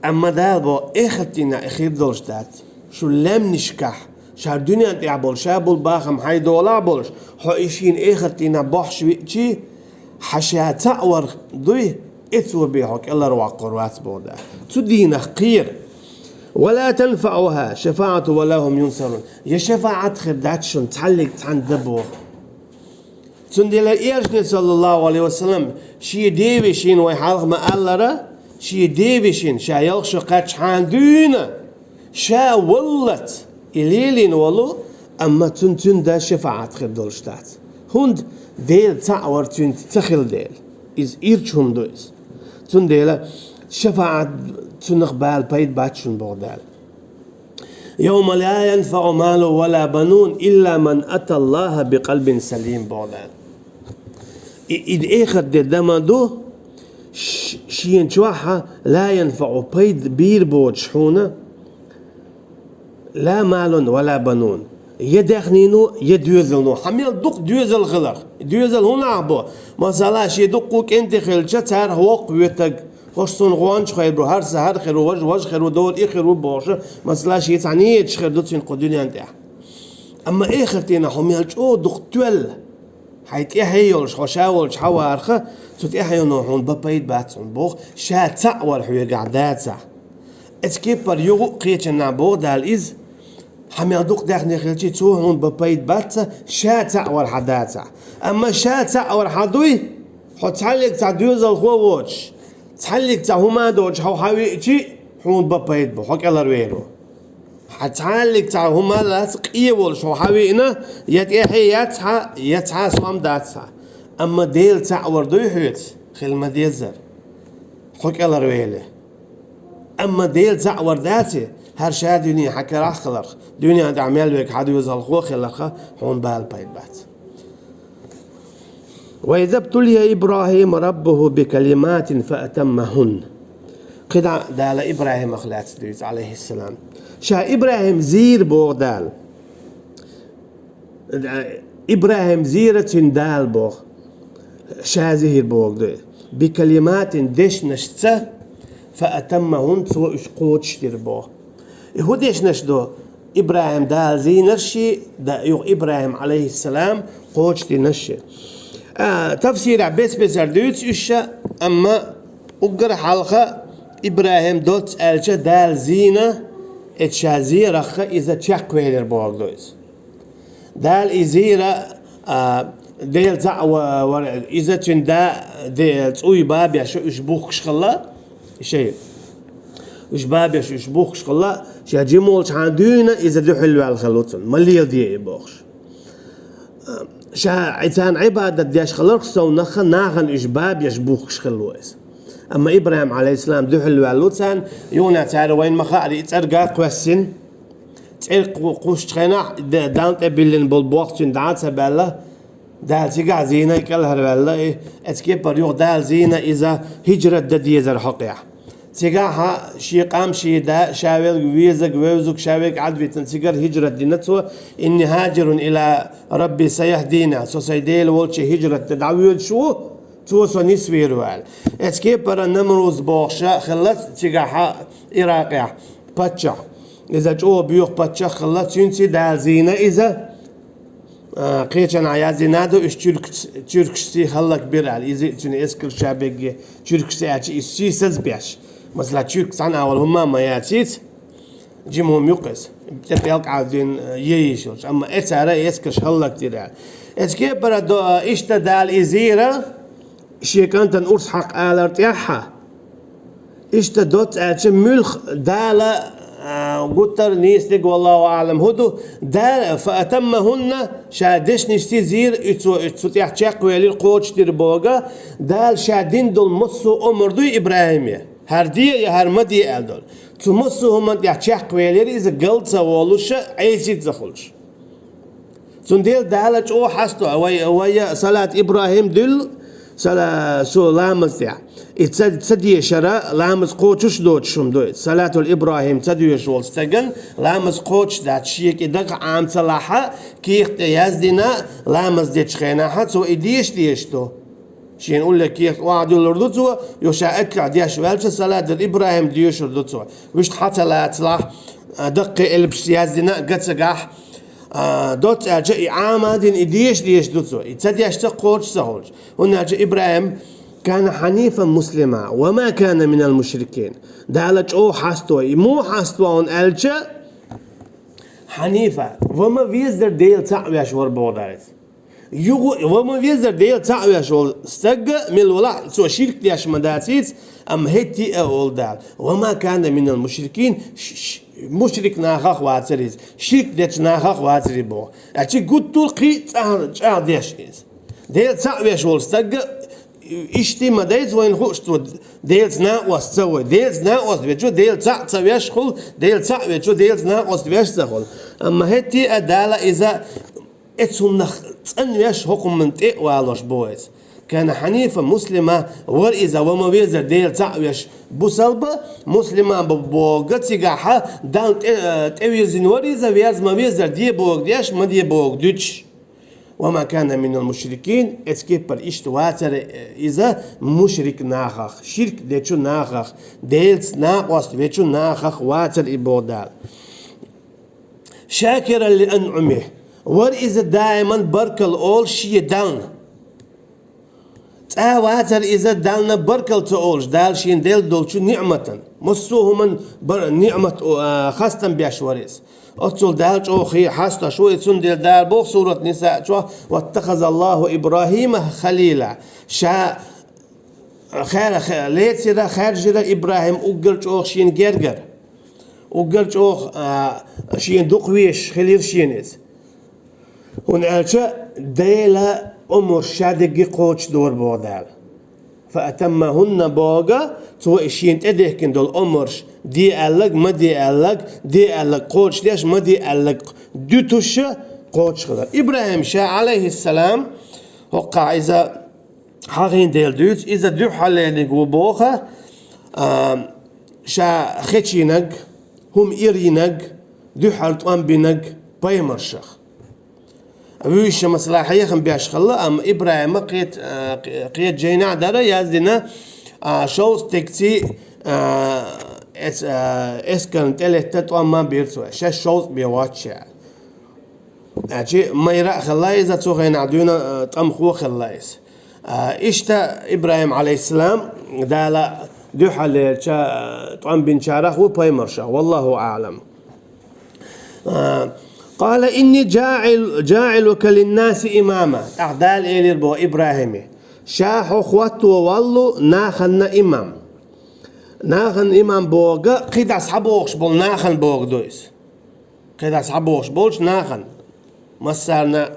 Амма Дала боху, эхарт дийнахь и хир долуш дац. Шу лаьмнашкахь, ша дуьнен тӀехь болу, ша болу бахам хьайн долахь а болуш, хьо и шена эхарт дийнахь бохьуш виъчий, хьан ша цхьаъ вар дуй, эцо бен хьо кӀелхьарваккхур вац, боху Дала. Цу дийнах кхера. «ولا تنفعها شفاعة ولا هم ينصرون». Я шафаӀат хир дац шуна, цхьаллиг цхьаьнна дан, боху. Цундела Элчане, саллаллаху алейхи ва саллям, шен девешин, вай хьалха ма-аллара, шен девешин, ша ялх шо кхаьччахьана дуьйна, ша валлалц и лелийна волу, амма цун-, цуьнан дан шафаӀат хир долуш дац. ХӀунда? Дела цхьаъ вар цуьнца ца хилла дела. Иза ирча хӀума ду иза. Цундела шафаӀат, цунах бала пайда бац шуна, боху Дала. «يوم لا ينفع مال ولا بنون إلا من أتى الله بقلب سليم», боху Дала. И, и эхарт де дан ма ду, ш-, шена чохь а ла янфаӀу, пайда бийр боцуш хьуна, ла малун ва ла банун. Я даьхнино, я доьзално. Хьан мел дукха доьзал хиларх. Доьзал хӀун ахь бо? Масала, шен дуккха кӀентий хилча, царах воккха воьттаг. ХӀорш суна гӀонча хир бу, хӀара сан хӀара хир ву, важа важа хир ву, дора и хир ву бохуша, масала, шен цхьа ниеташ хир ду цуьнан кху дуьнен тӀехь. Амма эхартина хьо мел чӀогӀа дукха тоьлла, хьайн тӀаьхье йолуш, хьо ша волчу хьан варха, цу тӀаьхьено хьуна бан пайда бац хьуна боху, ша цхьаъ вар хьоьгахь дацахь. Эцу кеппара юха а кхечанна боху Дала иза, хьан мел дукха даьхни хилчий, цо хьуна бан пайда бац, ша цхьаъ вар хьан дацахь. Амма ша цхьаъ вар хьан дуй, хьо цхьаллиг цхьа доьзалхо а воцуш, цхьаллиг цхьа хӀума а доцуш, хьо хьан веачий, хьуна бан пайда бу, хьо кӀелхьарвер ву. Хьан цхьаллиг цхьа хӀума лац къе волуш, хьо хьан веана, я тӀаьхье яц хьан, я цхьа сом дац хьан. Амма Дела цхьаъ вар дуй хьоьца, хила ма-деззара, хьо кӀелхьарвеле. Амма Дела цхьаъ вар даций, хӀара ша дуьне хьан карахь хиларх, дуьнен тӀехь мел верг хьан доьзалхо а хиларха, хьуна бала пайда бац. وإذ ابتلي إبراهيم ربه بكلمات فأتمهن. КхидӀа Дала ИбрахӀимах лаьцна дуьйцу, Ӏалайхиссалам. Ша ИбрахӀим зийра боху Дала. ИбрахӀим зийра цуьнан Дала боху. Ша зийра боху ду. بكلمات, дешнашца, فأتمهن, цо уьш кхочушдира боху. И хӀун дешнаш ду? ИбрахӀим Дала зийнарш, да, юха ИбрахӀим, Ӏалайхиссалам, кхочушдинарш. А, тафсирехь бес-бесара дуьйцу уьш, амма уггар хьалха ИбрахӀим доцца аьлча Дала зийна, эцу ша зерахха иза чекхвелира боху ду иза. Дала и зийра, а, Дела цхьаъ ва-, вара, иза цуьнан да, де, цӀуй бабеш уьш бухкуш хилла, шайн. Уьш бабеш уьш бухкуш хилла, ша жима волчхьана дуьйна иза дуьхьал ваьлла хилла ву цунна, ма леладе и бохуш. Ша царна Ӏибадат деш хиларх совнаха нахана уьш бабеш бухкуш хилла ву иза. Амма ИбрахӀим, Ӏалайхиссалам, дуьхьал ваьлла ву царна, юханехь цара вайна ма хаъара и цӀерга кхоьссина, цӀерга кху-, кхуссучу хенахь, де-, Далла тӀе биллина болу болх цуьнан дӀа а ца баьлла, Дала цигахь зийна и кӀелхьарваьлла, и, эцу кепара юха Дала зийна иза хӀижрат дан дезар хьокъехь. Цигахь шен къам, шен да, ша велга везаг, вевзаг, ша верг Ӏадвитина цигара хӀижрат дина цо, «Инни хӀажирун ила Рабби саяхдина», со сайн Дела волчу хӀижрат дан дӀавоьдуш ву, цо со нисвийр ву аьлла. Эцу кепара Намруз бохуш хилла цигахь Иракъехь паччахь. Иза чӀогӀа боьха паччахь хилла, цуьнца Дала зийна иза, а, кхечанхьа яздина ду, уьш чуьркаш-, чуьркашций хӀаллакбира аьлла. Иза цуьнан эскар ша бегге чуьркашца аьлча, иза сий сазбеш. Масала, чуьркаш цхьана агӀор хӀумма а ма яцийца, жима хӀума ю-кх иза. ТӀе пӀелг Ӏаздина, е йиш йолуш. Амма эцара эскарш хӀаллакдира аьлла. Эцу кепара до-, иштта Дала иза зийра, шен кӀантана урс хьакха алар тӀехь а. Иштта доцца аьлча, муьлх Дала, а, гуттар а нийса дерг, валлаху аӀлам, хӀун ду, Дала, «фаатаммахунна», ша дешнашций зийра, и цо, и цу тӀехь чекхвелира, кхочушдира боху, Дала ша дина долу массо а омра дуй ИбрахӀиме? ХӀара де я хӀара ма де аьлла долу. Цу массо а хӀуманна тӀехь чекхвелира иза, гал ца волуш, Ӏеси ца хуьлуш. Цундела Дала чӀогӀа хьасто, вай, вай салат ИбрахӀим дуьллу, сала-, со ламаз тӀехь. И ца, ца дешара ламаз кхочуш доцуш хӀума ду иза. Салатул ИбрахӀим ца доьшуш волу стаган ламаз кхочуш дац, шега и дагахь Ӏама ца лахь а, кехат тӀе яздина, ламаз дечу хенахь а цо и деша дезаш ду. Шена уллехь кехат охьадуьллур ду цо, юха ша аьттехь деш ваьлча, салатул ИбрахӀим доьшур ду цо. Вуьшта хьа ца лацалахь, а, даккхий элпашца яздина а, ган ца гахь, а, доцца аьлча, и Ӏама а дина, и деша дезаш ду цо. И ца дешца а, кхочуш ца хуьлуш. ХӀунда аьлча ИбрахӀим «кана хьанифан муслима, ва ма кана минал мушрикин». Дала чӀогӀа хьасто, и муха хьасто хьуна аьлча, хьанифа, ва ма везара Дела цхьаъ веш вара боху Дала иза. Юха ва ма везара Дела цхьаъ веш волу стаг а мила валахь, цо ширк деш ма дацийца, амма хӀетте а олу Дала. «Ва ма кана минал мушрикин», ш-, ш-, мушрик нахах вацара иза, ширк дечу нахах вацара и боху. Аьлча гуттар а кхин а цӀа-, чӀагӀдеш иза. Дела цхьаъ веш волу стаг а иштта ма дайца вайна хууш цо, Делаца накъост ца вой. Делаца накъост вечо, Дела цхьаъ ца веш хуьлу, Дела цхьаъ вечо, Делаца накъост веш ца хуьлу. Амма хӀетте а Дала иза Эцунах цӀанвеш, хӀокхунна тӀе а валош бу иза. Кана хьанифа муслима, вара иза ва ма везара Дела цхьаъ веш бусалба, муслима бу-, бога цигахьа, Далла тӀе-, тӀевирзина вара иза, верза ма везара де бога деш, ма де бога дуьтуш. Ва ма кана минал мушрикин, эцу кеппара иштта вацара иза мушрик нахах, ширк дечу нахах, Делаца накъост вечу нахах вацара и бога Дала. Шакиран ли анъумихи. Вара иза даиман баркалла олуш шен Дална. ЦӀа вацара иза Дална баркалла ца олуш, Дала шена делла долчу ниъматан. Массо а хӀуман бар-, ниъмат, а, хастам беш вара иза. Оццул Дала чӀогӀа хьастош ву, и цундела Дала боху сурат Нисаъ чохь: «Ваттахазаллаху Ибрахима халила». Ша Хер-, хе-, лецира, хаьржира ИбрахӀим уггар чӀогӀа шена гергара. Уггар чӀогӀа, а, шена дукха везаш хилира шена иза. ХӀунда аьлча Делан омраш ша дерриге кхочушдора боху Дала. Фа атаммахунна боху, цо и шена тӀедехкина долу омраш, де аьлларг, ма де аьлларг, де аьлларг кхочушдеш, ма де аьлларг дуьтуш, кхочушхилар. ИбрахӀим ша, Ӏалайхиссалам, хӀокхахь иза хьалхийна Дела дуьйцу, иза дуьххьарлерниг ву боху, а, ша хечийнарг, хӀума ира йинарг, дуьххьара тӀом бинарг пайхамаршах. Вуьйша, масала, хьехам беш хилла, амма ИбрахӀима кхета, а, кхета жайнахь дара яздина, а, шовзткъа стегаций, а, эс-, а, эскарна тӀелетта тӀом ма бира цо, шаьш шовзткъа бен воццушехь. Аьлча, майра а хилла иза, цу хенахь дуьйна, а, тӀамхо а хилла иза. А, иштта ИбрахӀим, Ӏалайхиссалам, Дала дуьххьарлерча, а, тӀом бинчарах ву пайхамаршах, валлаху аӀлам. А, «Къала инни жаӀил-, жаӀилука линнаси имама». ТӀаккха Дала элира боху ИбрахӀиме: «Ша хьо хӀотто валлу нахана имам». Нахана имам бохург кхидӀа схьабогӀуш болу нахана бохург ду иза. КхидӀа схьабогӀуш болчу нахана, массарна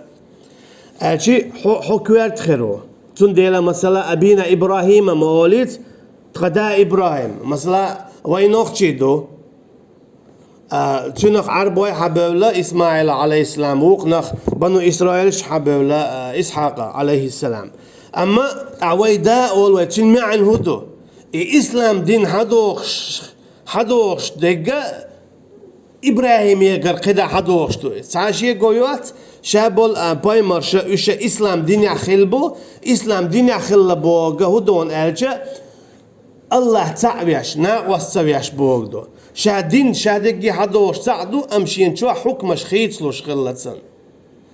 а. Аьлча, хьо, хьо коьрта хир ву. Цундела, масала, абина ИбрахӀима ма олийца, тхан да ИбрахӀим. Масала, вай нохчий ду. А, цуьнах Ӏарбой хьабевлла ИсмаӀила, Ӏалайхиссалам, вукхунах бану Исраилаш хьабевлла, а, Исхьакъа, Ӏалайхиссалам. Амма, а, вай да олу вай, цуьнан маьӀна хӀун ду? И ислам дин хьадохуш, хьадохуш дерг а ИбрахӀимегара кхидӀа хьадохуш ду иза. Цхьа шеко йоцу, ша болу, а, пайхамарша, уьш ислам динехь хилла бу, ислам динехь хилла бохург хӀун ду аьлча, АллахӀ цхьаъ веш, накъост ца веш бохург ду. Ша дин, ша дерриге хьадохуш цхьаъ ду, амма шена чохь хьукмаш хийцалуш хилла цунна.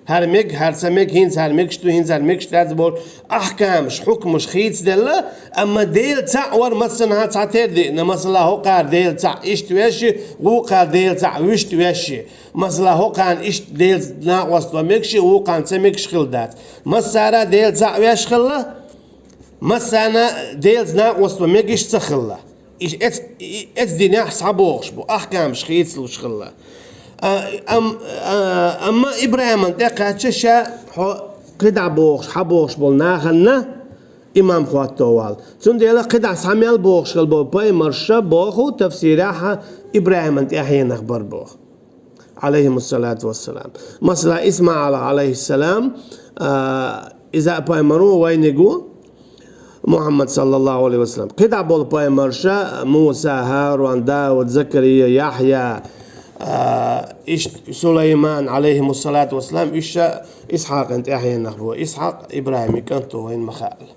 ХӀара мега, хӀара ца мега, хӀинца хӀара мегаш ду, хӀинца хӀара мегаш дац бохуш, ахкамаш, хьукмаш хийцаделла, амма Дела цхьаъ вар массанхьа цхьатерра деана, масала, хӀокхара Дела цхьаъ иштта веш, вукхара Дела цхьаъ вуьшта веш. Масала, хӀокхарна иштта Дела накъост ван мегаш, вукхарна ца мегаш хилла дац. Массара а Дела цхьаъ веш хилла, массарна а Делаца накъост ван мегаш ца хилла. И эц-, и эц динехь схьабогӀуш бу, ахкамаш хийцалуш хилла. А, ам-, а, амма ИбрахӀиман тӀекхаьчча, ша хьо кхидӀа бохуш, хьабогӀуш болу нахана имам хӀотто валла. Цундела кхидӀа схьа мел богӀуш хилла болу пайхамарша боху тафсирехь ИбрахӀиман тӀаьхьенах бара боху. Ӏалайхимуссалату вассалам. Масала, ИсмаӀил, Ӏалайхиссалам, а, иза а пайхамар ву, вайниг ву, Мухьаммад, саллаллаху Ӏалайхи ва саллам. КхидӀа болу пайхамарша, Муса, ХӀарун, Дауд, Закария, Яхья, а, ишт-, Сулайман, Ӏалайхимуссалату вассалам, уьш ша Исхьакъан тӀаьхьенах бу. Исхьакъ ИбрахӀиман кӀант ву, вайна ма хаъал.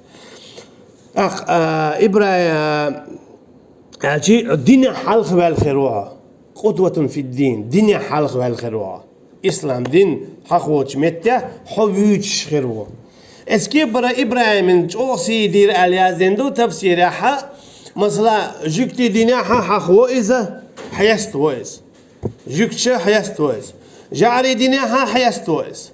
Ах, а, ИбрахӀим, а, аьлча, динехь хьалха ваьлла хир ву хьо. Къудватун фиддин, динехь хьалха ваьлла хир ву хьо. Ислам дин хьахочу меттехь хьо вуьйцуш хир ву. Эцу кепара ИбрахӀиман чӀогӀа сий дийр аьлла яздина ду тафсирехь, масала, жуьгтийн динехь хьахво иза, хьеставо иза. Жуьгташа хьеставо иза. ЖӀарийн динехь хьеставо иза.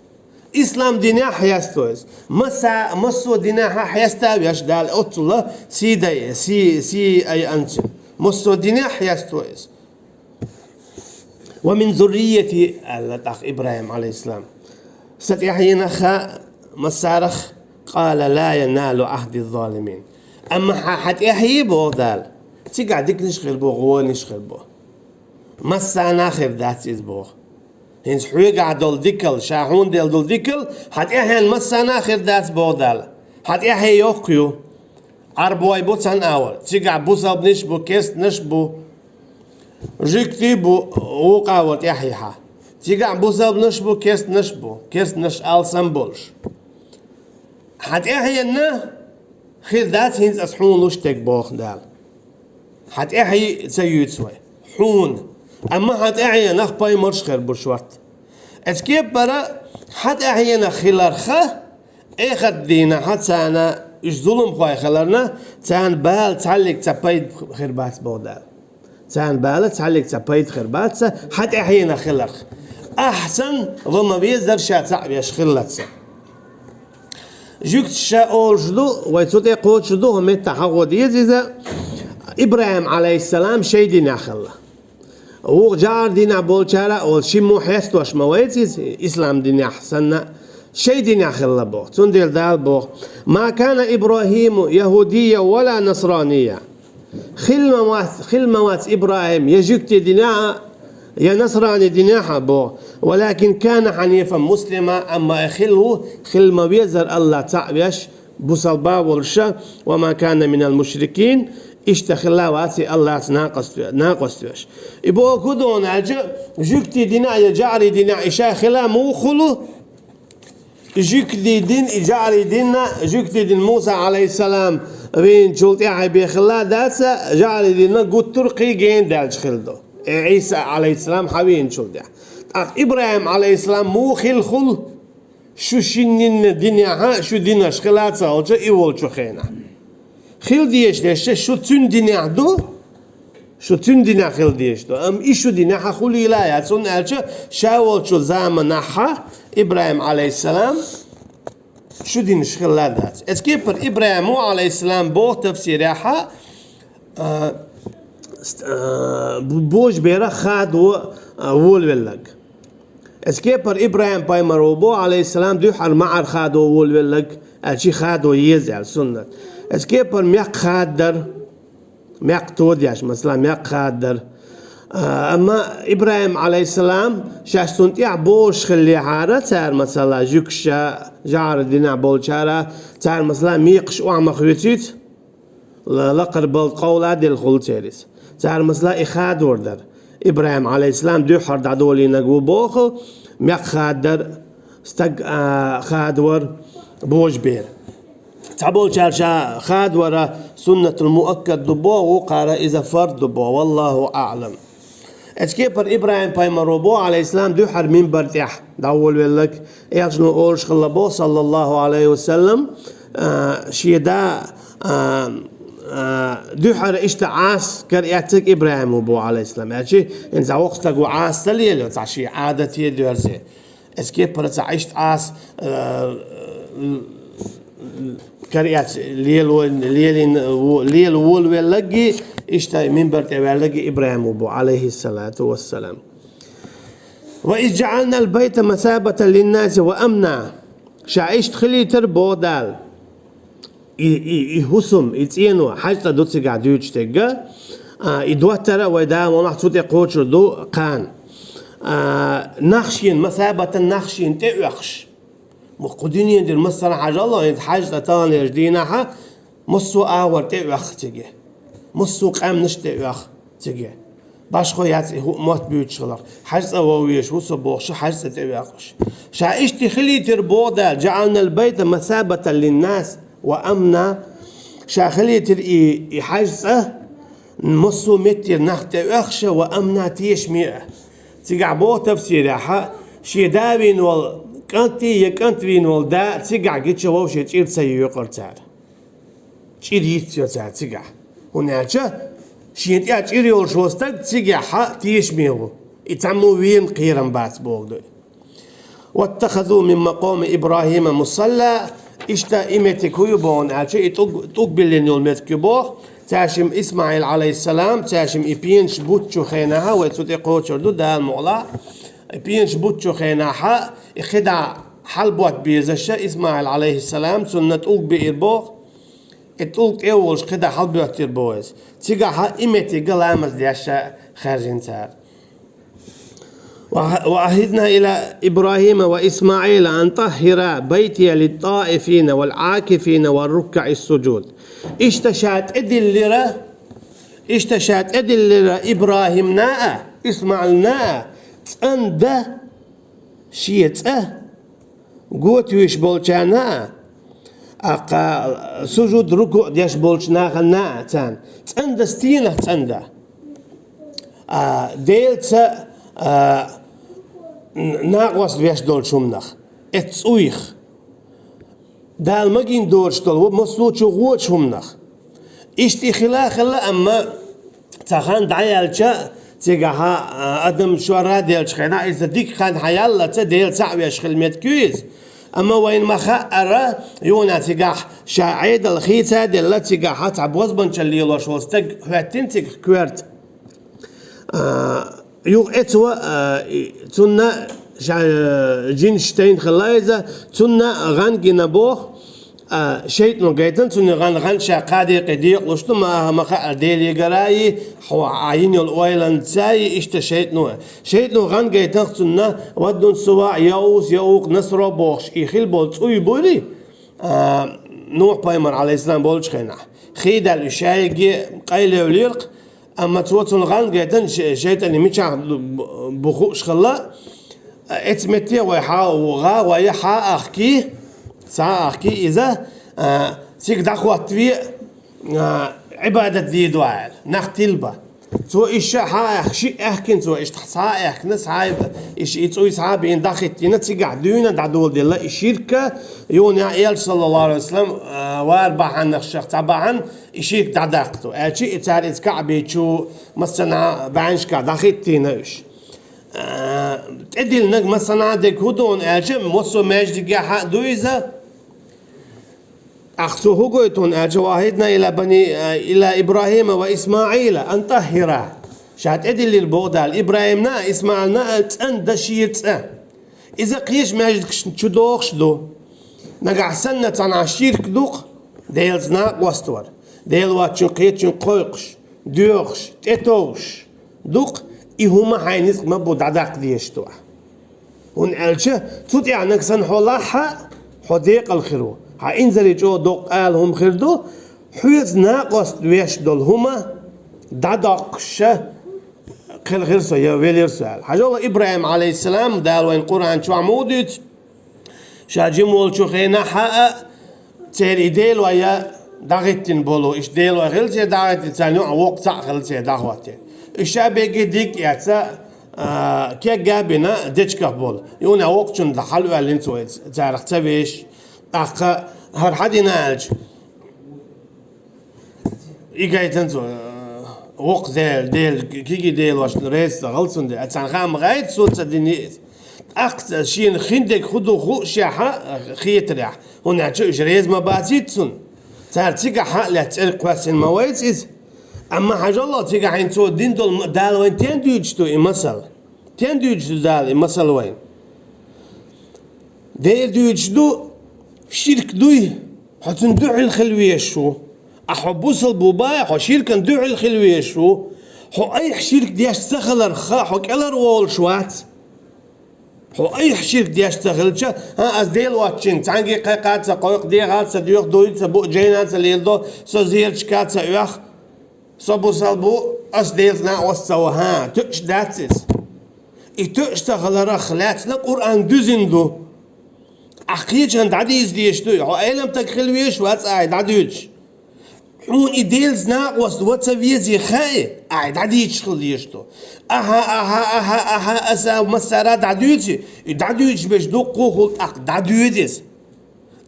Ислам динехь хьеставо иза. Масса-, массо а динехь хьеста а веш Дала оццула сий дайа, сий, сий айанча. Массо а динехь хьеставо иза. «Ва мин зуррияти», аьлла тӀаккха ИбрахӀим, Ӏалайхиссалам. Сан тӀаьхьенах а массарах, «къала ла яналу Ӏахди ззалимин». Амма хьан, хьан тӀаьхье боху Дала, цигахь диканаш хир бу, гӀонаш хир бу. Массарна а хир дац иза боху. ХӀинца хьоьгахь долу дикал, ша хьуна делла долу дикал, хьан тӀаьхьенна массарна а хир дац боху Дала. Хьан тӀаьхье йоккха ю. Ӏарбой бу цхьана агӀор, цигахь бусалбанаш бу, керстанаш бу, жуьгтий бу, вукху агӀор тӀаьхье хьан. Цигахь бусалбанаш бу, керстанаш бу, керстанаш алсам болуш. Хьан тӀаьхьенна хир дац хӀинца ас хьуна луш дерг боху Дала. Хьан тӀаьхье ца юьйцу вай. Хьуна. Амма хьан тӀаьхьенах пайхамарш хир бу шортта. Эцу кепара хьан тӀаьхьенах хиларх а, эхарт дийнахь царна уьш зуламхой хиларна, царна бала цхьаллиг цхьа пайда хир бац боху Дала. Царна бала цхьаллиг цхьа пайда хир бац, хьан тӀаьхьенах хиларх. Ахьа санна ва ма везара ша цхьаъ веш хиллалц. Жуьгташа олуш ду, вай цу тӀе кхочуш ду, хӀун меттахь хьахо деза иза, ИбрахӀим, Ӏалайхиссалам, шайн динехь хилла. Вукху жӀарийн динехь болчара а олу, шиммо хьестош ма вайца иза, ислам динехь санна, шайн динехь хилла боху. Цундела Дала боху: «Ма кана ИбрахӀиму яхӀудийя ва ла насранийя». Хилла ма вац, хилла ма вац ИбрахӀим я жуьгтийн динехь а, я насрани динехь а боху. «Валакин кана хьанифан муслима», амма и хилла ву, хилла ма везара АллахӀ цхьаъ веш, бусалба волуша, ва ма кана минал мушрикин, иштта хилла вац и Аллахьца накъост-, накъост веш. И боху хӀун ду аьлча, жуьгти динехь я жаӀри динехь и ша хила муха хуьлу? Жуьгти дин, и жаӀри дин, жуьгти дин Муса, алейхиссалам, вийначул тӀаьхьа бен хилла дац, жаӀри дин гуттар а кхин гена даьлча хилла ду. Э, Ӏийса, алейхиссалам, хьавийначул тӀаьхьа. ТӀаккха ИбрахӀим, алейхиссалам, муха хила хуьлу? Шу шиннин динехь, шу динаш хила ца волчу и волчу хенахь. Хила дезаш дерш шу цуьнан динехь ду, шу цуьнан динехь хила дезаш ду. Амма и шу динехь хуьлийла яц, хӀунда аьлча ша волчу заманахь ИбрахӀим, алейхиссалам, шу динаш хилла дац. Эцу кепара ИбрахӀима, алейхиссалам, боху тафсирехь, а, ст-, а, бу-, божаберах хадо, а, волавелларг. Эцу кепара ИбрахӀим пайхамар ву боху, алейхиссалам, дуьххьара маӀар хадо волавелларг, аьлча хадо еза аьлла суннат. Эцу кепара мекх хаддар, мекх тодеш, масала, мекх хаддар. А, амма ИбрахӀим, алейхиссалам, шаьш цунна тӀехь божуш хиллехьара, цара, масала, жуьгташа, жаӀри динехь болчара, цара, масала, мекхаш охьа ма хоьцуьйту, ла-, лакхара балда къовла а делла хуьлу церан иза. Цара, масала, и хадор дара. ИбрахӀим, алейхиссалам, дуьххьара дӀадолийнарг ву боху, мекх хаддар, стаг, а, хадор, божабер. Цхьаболчара ша хадор суннатул муаккад ду боху, вукхара иза фард ду боху. Валлаху аълам. Эцу кепара ИбрахӀим пайхамар ву боху, алейхиссалам, дуьххьара минбар тӀехь дӀаволавелларг, элчано олуш хилла боху, саллаллаху алейхи ва саллам, а, шен да, а, а, дуьххьара иштта Ӏаса караэцнарг ИбрахӀим ву боху, алейхиссалам. Аьлча, хӀинца воккха стаг ву Ӏаса ца лелайо, цхьа шен Ӏадате доьрзе. Эцу кепара цхьа иштта Ӏаса, а, караэцна лела, лелийна, лела волавелларг, иштта минбар тӀе ваьлларг ИбрахӀим ву боху, алейхиссалату вассалам. «Ва из жаӀалнал байта масабатан линнаси ва амна». Ша иштта хилийтира боху Дала. И, и, и хӀусам, и цӀено, хьаьж-цӀа ду цигахь дуьйцуш дерг, а, и доттар а вай Дала мукъалахь цу тӀе кхочур ду кхана. А, нах шена, масабатан, нах шена тӀеоьхуш. Ма кху дуьнен тӀера массара а хьажал, хӀинца хьаьж-цӀа таханлерчу дийнахь а массо а агӀор тӀеоьху цига. Массо а къаьмнаш тӀеоьху цига. Башхо яц и хӀуъа мотт буьйцуш хиларх. Хьаьж-цӀа воввеш ву со бохуш, хьаьж-цӀа тӀеоьхуш. Ша иштта хилийтира боху Дала, «жаӀалнал байта масабатан линнас ва амна». Ша хилийтира и, и хьаьж-цӀа массо а меттера нах тӀеоьхуш а ва амна, тешаме а. Цигахь боху тафсирехь, шен да вийна волу кӀант я кӀант вийна волу да цигахь гича вовшийн чӀир ца йоькъура цара. ЧӀир йицйо цара цигахь. ХӀунда аьлча шена тӀехь чӀир йолуш волу стаг цигахь тешаме ву. И цхьаммо вен кхерам бац боху ду. «Ваттахазу мин макъоми Ибрахима мусалла». Иштта и меттиг хӀун ю боху аьлча, и тӀулг, тӀулг биллина йолу меттиг ю боху. Цаьршимма Исмаил, алейхиссалам, цаьршимма и пенаш буттучу хенахь, вай цу тӀе кхочур ду Дала мукъалахь. И пенаш буттучу хенахь, и кхидӀа хьалаботта безаш Исмаил, алейхиссалам, цунна тӀулг биира боху. И тӀулг тӀе а волуш, кхидӀа хьалабоьттира боху иза. Цигахь и меттиг ламаз деш хаьржина цара. «Ва, ва ахидна ила Ибрахима ва Исмаила ан таххира байтия литтаифина вал акифина вар руккаи суджуд». Иштта ша тӀедиллира, иштта ша тӀедиллира Ибрахимна а, Исмаилна а цӀандан шен цӀа готавеш болчарна а, аккха сужуд, рукуъ деш болчу нахана а царна цӀандан, стенах цӀандан. А, Делаца, а, н-, накъост веш долчу хӀуманах, эцу цӀуйх. Дала магийна доцуш долу массо а чу гӀочу хӀуманах. Иштта и хила а хилла, амма цхьа хан дӀаяьлча, цигахь, а, адам шорра а деллачу хенахь, иза дика хан хьаяллалц Дела цхьаъ веш хила меттиг ю иза. Амма вайна ма-хаъара, юха цигахь ша Ӏедал хийца а делла, цигахь цхьа бозбанчалла лелош волу стаг хӀоьттина цигахь коьрта. А, юха эцо, а, и, цунна ша, а, жинаш тайна хилла иза, цунна гӀан гина боху, а, шайтӀано гайтина цунна гӀан, гӀан ша кхаа декъе декъалуш ду, ма-, ма-хаъара Деле гара а йи, хьо, а, йина йолу ойланца а йи, иштта шайтӀано. ШайтӀано гӀан гайтина цунна, Ваддун, Суваъ, Яус, Яукъ, Насро бохуш, и хила болу цӀуй буьйли, а, Нухь пайхамар, Ӏалайхиссалам, болчу хенахь. Хи даьлла уьш шайге къайлевлира-кх, амма цо цунна гӀан гайтина, ше-, шайтӀане мичахь бу-, бу хууш хилла, эцу метте вай хьа-, гӀа вай хьа а ахкий, схьа а ахкий иза, а, цига дӀахӀоттаве, а, Ӏибадат дийр ду аьлла, нах тилба. Цо иштта хьа а аьхкина, шиъ аьхкина цо, иштта схьа а аьхкина, схьа а, иш-, и цӀуй схьа а бина дӀахӀиттийна, цигахь дуьйна дӀадоладелла и ширк, юха Элча, саллаллаху Ӏалайхи ва саллам, а, вара бахьанах шах цхьа бахьана, и ширк дӀадаккха ду. Аьлча и цара иза Каъбе чу массанхьа бӀаьннашкахь дӀахӀиттийна уьш. А, тӀедиллинарг массанхьа дерг хӀун ду аьлча, массо а маьждигехь а ду иза. ТӀаккха цо хӀун гойту аьлча, «وعهدنا إلى بني، إلى إبراهيم وإسماعيل أن طهرا». Ша тӀедиллира боху Дала ИбрахӀимна а, ИсмаӀилна а цӀан дашера цӀа. Иза кхечу маьждигашна чу дохуш ду. Нагахь санна цхьанхьа ширк ду-кх, Делаца накъост вар, Дела воцчун кхечуьнга кхойкхуш, доьхуш, тӀетовжуш ду-кх, и хӀума хьайна ницкъ ма бу дӀадаккха дезаш ду ахь. ХӀунда аьлча цу тӀехь нагахь санна хьо лахь а, хьо декъала хир ву. Хьан инзаре чӀогӀа доккха ала хӀума хир ду, хьоьца накъост веш долу хӀума дӀадоккхуш ша кхел хир со, я велира со аьлла. Хьажал ИбрахӀим, Ӏалайхиссалам, Дала вайна Къуръан чохь муха дуьйцу? Ша жима волчу хенахь а, церан и делой я дӀахӀиттина болу, иштта делой хилла церан дӀахӀиттина, царна юкъахь воккха цхьаъ хилла церан дӀахӀоттийна. Уьш ша бегий диг а эцна, а, кегга а бина дечигах болу. Юха воккхачунна хьалаоьллина цо, царах ца веш. ТӀаккха хӀара хьан дина аьлча, и гайтина цо, э, воккха Дела, Дела, кегий делошна реза ца хилла цундела, царна хаа ма хаьа цо ца дина иза. ТӀаккха шена хиндерг хӀун ду хууш шех а хетарехь, хӀунда аьлча уьш реза ма бацийта цунна. Цара цигахь а лаьцна цӀерга кхоьссина ма вайца иза. Амма хьажал, цигахь хьайна цо дина долу ма-, Дала вайна тен дуьйцуш ду и масал? Тен дуьйцуш ду Дала и масал вайна? Дера дуьйцуш ду, ширк дуй, хьо цунна дуьхьал хила везаш ву. Ахьа хьо бусалба ву боху, хьо ширкана дуьхьал хила везаш ву. Хьо айхьа ширк деш ца хиларх, хьо кӀелхьарволуш вац. Хьо айхьа ширк деш ца хилча, хӀан, ас Дела воцчуьнга цхьаьнгге кхайкха а ца кхойкху, дехар а ца доьху, дуй а ца буу, жайна а ца леладо, со зераташка а ца оьху. Со бусалба ву, ас Делаца накъост ца ву, хӀан, тоьуш дац иза. И тоьуш ца хиларх лаьцна Къуръан дуьзина ду. Ахь кхечанна дӀадийца дезаш дуй, хьо Ӏеламстаг хила везаш вац ахь дӀадуьйцуш. Хьуна и Делаца накъост ван ца везий хаьий, ахь дӀадийцаш хила дезаш ду. Ахьа, ахьа, ахьа, ахьа, аса массара а дӀадуьйций, и дӀадуьйцуш берш дуккха а хуьлу, тӀаккха дӀадоьду иза.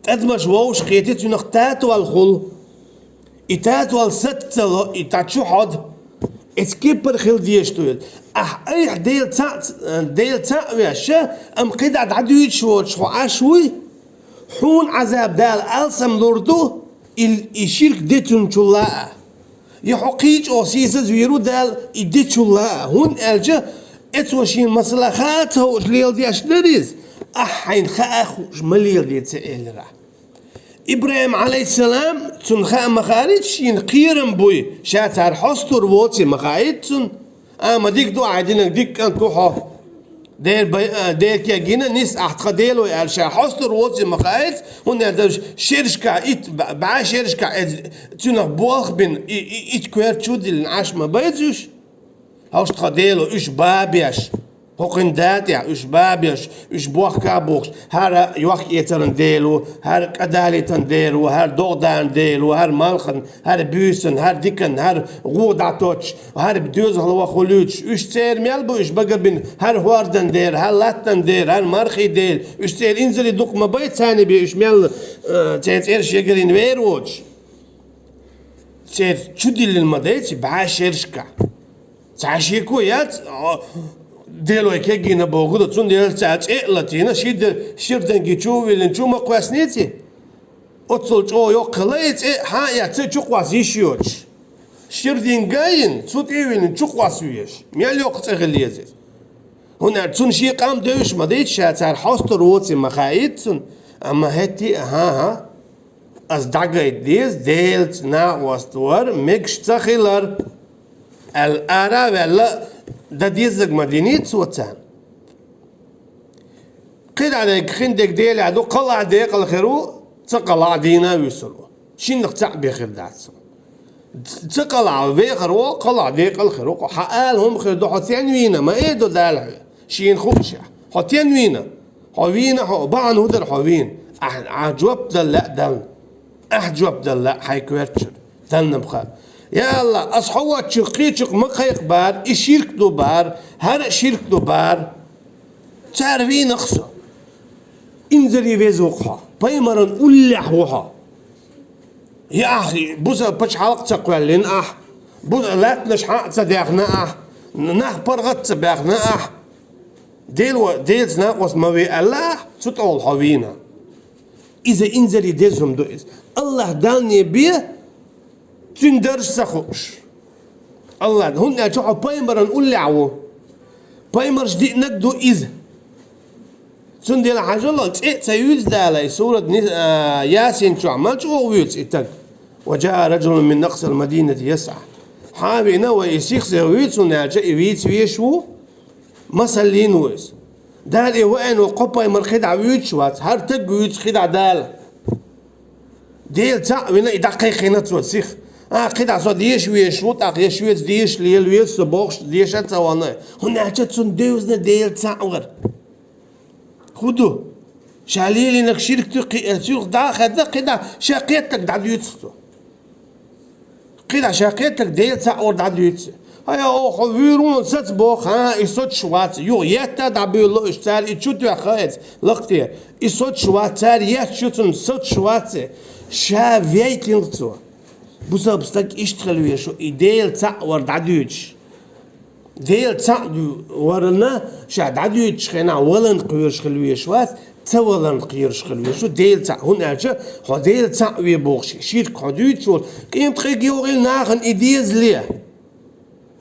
ТӀадамаш вовшах хетий, цуьнах татол хуьлу. И татол саца ца ло, и тӀе чу хьоду. Эца кепара хила дезаш ду иза. Ахь айхьа Дела цхьаъ, Дела цхьаъ веш, амма кхидӀа дӀадуьйцуш воцуш хьо Ӏаш вуй, хьуна Ӏазаб Дала алсам лур ду, и, и ширк дечунчул а. Я хьо кхин а чӀогӀа сийсазвийр ву Дала и дечул а, хӀунда аьлча эцо шена масала хаа а ца хууш леладеш дара иза, ахь хьайна хаа а хууш ма леладе ца элира. ИбрахӀим, Ӏалайхиссалам, цунна хаа ма хаьара шена кхерам буй, ша цара хьостур воций ма хаьара цунна. А, ма дика ду ахь динарг, дика кӀант ву хьо. Дера бай-, а, дера кегийна нис ахь тхан Делой аьлла, ша хьостур воций ма хаьара, хӀунда аьлча шерашкахь итт, б-, бӀе шерашкахь эцу цуьнах болх бина, и, и, итт коьрта чу диллина Ӏаш ма байза уьш. Хьовш тхан Дело уьш бабеш, хӀокхуьнан датӀехь уьш бабеш, уьш бохка а бухуш, хӀара йохк-эцаран Дела ву, хӀара кӀадалийтан Дела ву, хӀара догӀдаран Дела ву, хӀара малхан, хӀара буьйсан, хӀара дикан, хӀара гӀо дӀатоттуш, хӀара доьзалхо ваха хуьлуьйтуш, уьш церан мел бу, уьш багарбина, хӀара хӀордан дера, хӀара латтан дера, хӀара мархий дела, уьш церан инзаре дукха ма бай царна бен, уьш мел, э, церан цӀераш ягарйина вер воцуш. Церан чу диллина ма дайций бӀе шерашкахь. Цхьа шеко яц, а, Делой кегийна боху ду, цундела цара цӀе а латийна, ши де-, шира денги чу а виллина, чу ма кхоьссинеций. Оццул чӀогӀа йоккха хилла и цӀе, хьан а эцна, чу кхосса йиш йоцуш. Шира динга а йина, цу тӀе а виллина, чу кхосса везаш. Мел йоккха цӀе хила еза иза. ХӀунда аьлча цунна шен къам девзаш ма дайта, ша цара хьостур воций ма хаийта цунна, амма хӀетте а, хӀан-хӀа, ас дӀагайта деза, Делаца накъост вар мегаш ца хилар, аьлла, ара а ваьлла, дан дезарг ма диний цо царна. КхидӀа дерг, хин дерг Делехь ду, кхаллахь декъала хир ву, Ца кхелахь дийна а вуьсур ву. Шиннах цхьаъ бен хир дац цо. Ца кхелахь вехар ву, кхелахь декъал хир ву. Хьан ала хӀума хир ду, хьо стенна вийна, ма эр ду Дала хьоьга. Шена хууш а. Хьо стенна вийна? Хьо вийна хьо, бахьана хӀун дара хьо вийна? Ахь, ахь жоп дала лаьа Далла. Ахь жоп дала лаьа хьайн коьртачуьра. Далла-м хаьа. Я АллахӀ, ас хьо воцчух кхечух ма кхайкха бахар, и ширк ду бахар, хӀара а ширк ду бахар. Цара вийнах со. Инзаре веза ву-кх хьо. Пайхамаран уллехь ву хьо. Я ахь, бусалба пачхьалкх а ца кхоьллина ахь, бу-, лаьттанаш хьа а ца даьхна ахь, нах паргӀат а ца баьхна ахь, Дела, Делаца накъост ма ве аьлла ахь, цу тӀехула хьо вийна. Иза инзаре деза хӀума ду иза. АллахӀ Далла бе, цуьнан дарж ца хууш. АллахӀ, хӀунда аьлча хьо пайхамаран уллехь ву. Пайхамарша диънарг ду иза. Цундела хьажал, цӀе а ца юьйцу Дала, и сурат Ни-, а, Ясин чохь ма чӀогӀа вуьйцу и стаг. «وجاء رجل من أقصى المدينة يسعى». Хьан а вина вай и сиха-сиха вуьйцу, хӀунда аьлча и вийца везаш ву, масаллина ву иза. Дала и ваийна ву, кхо пайхамар кхидӀа вуьйцуш вац, хӀара стаг вуьйцу кхидӀа Дала. Дела цхьаъ вина и дӀакхайкхина цо сиха. А, кхидӀа со деша везаш ву, тӀаккха я шуьца деша лела веза со бохуш, деша а ца ванна. ХӀунда аьлча цунна девзина Дела цхьаъ вар. ХӀун ду? Ша лелийнарг ширк ду, кхин а цуьнах дӀа а хаьдда, кхидӀа ша кхеттарг дӀадуьйцу цо. КхидӀа ша кхеттарг Дела цхьаъ вар дӀадуьйцу. Хьай, оха хьо вуьйр ву, саца боху, хьа, и соцуш вац. Юха етта дӀабуьйлало уьш, цара и чу тоьхна эца, лакха тӀера. И соцуш вац, цара етташ ю цунна, соцуш вац. Ша вейтина цо. Бусалба стаг иштта хила везаш ву, и Дела цхьаъ вар дӀадуьйцуш. Дела цхьаъ варна ша дӀадуьйцучу хенахь валарна кхоьруш хила везаш вац, ца валарна кхоьруш хила везаш ву Дела цхьаъ. ХӀунда аьлча хьо Дела цхьаъ ве бохуш, ширк хьо дуьйцуш волу, къемат хьегна йогӀийла нахана и дезале.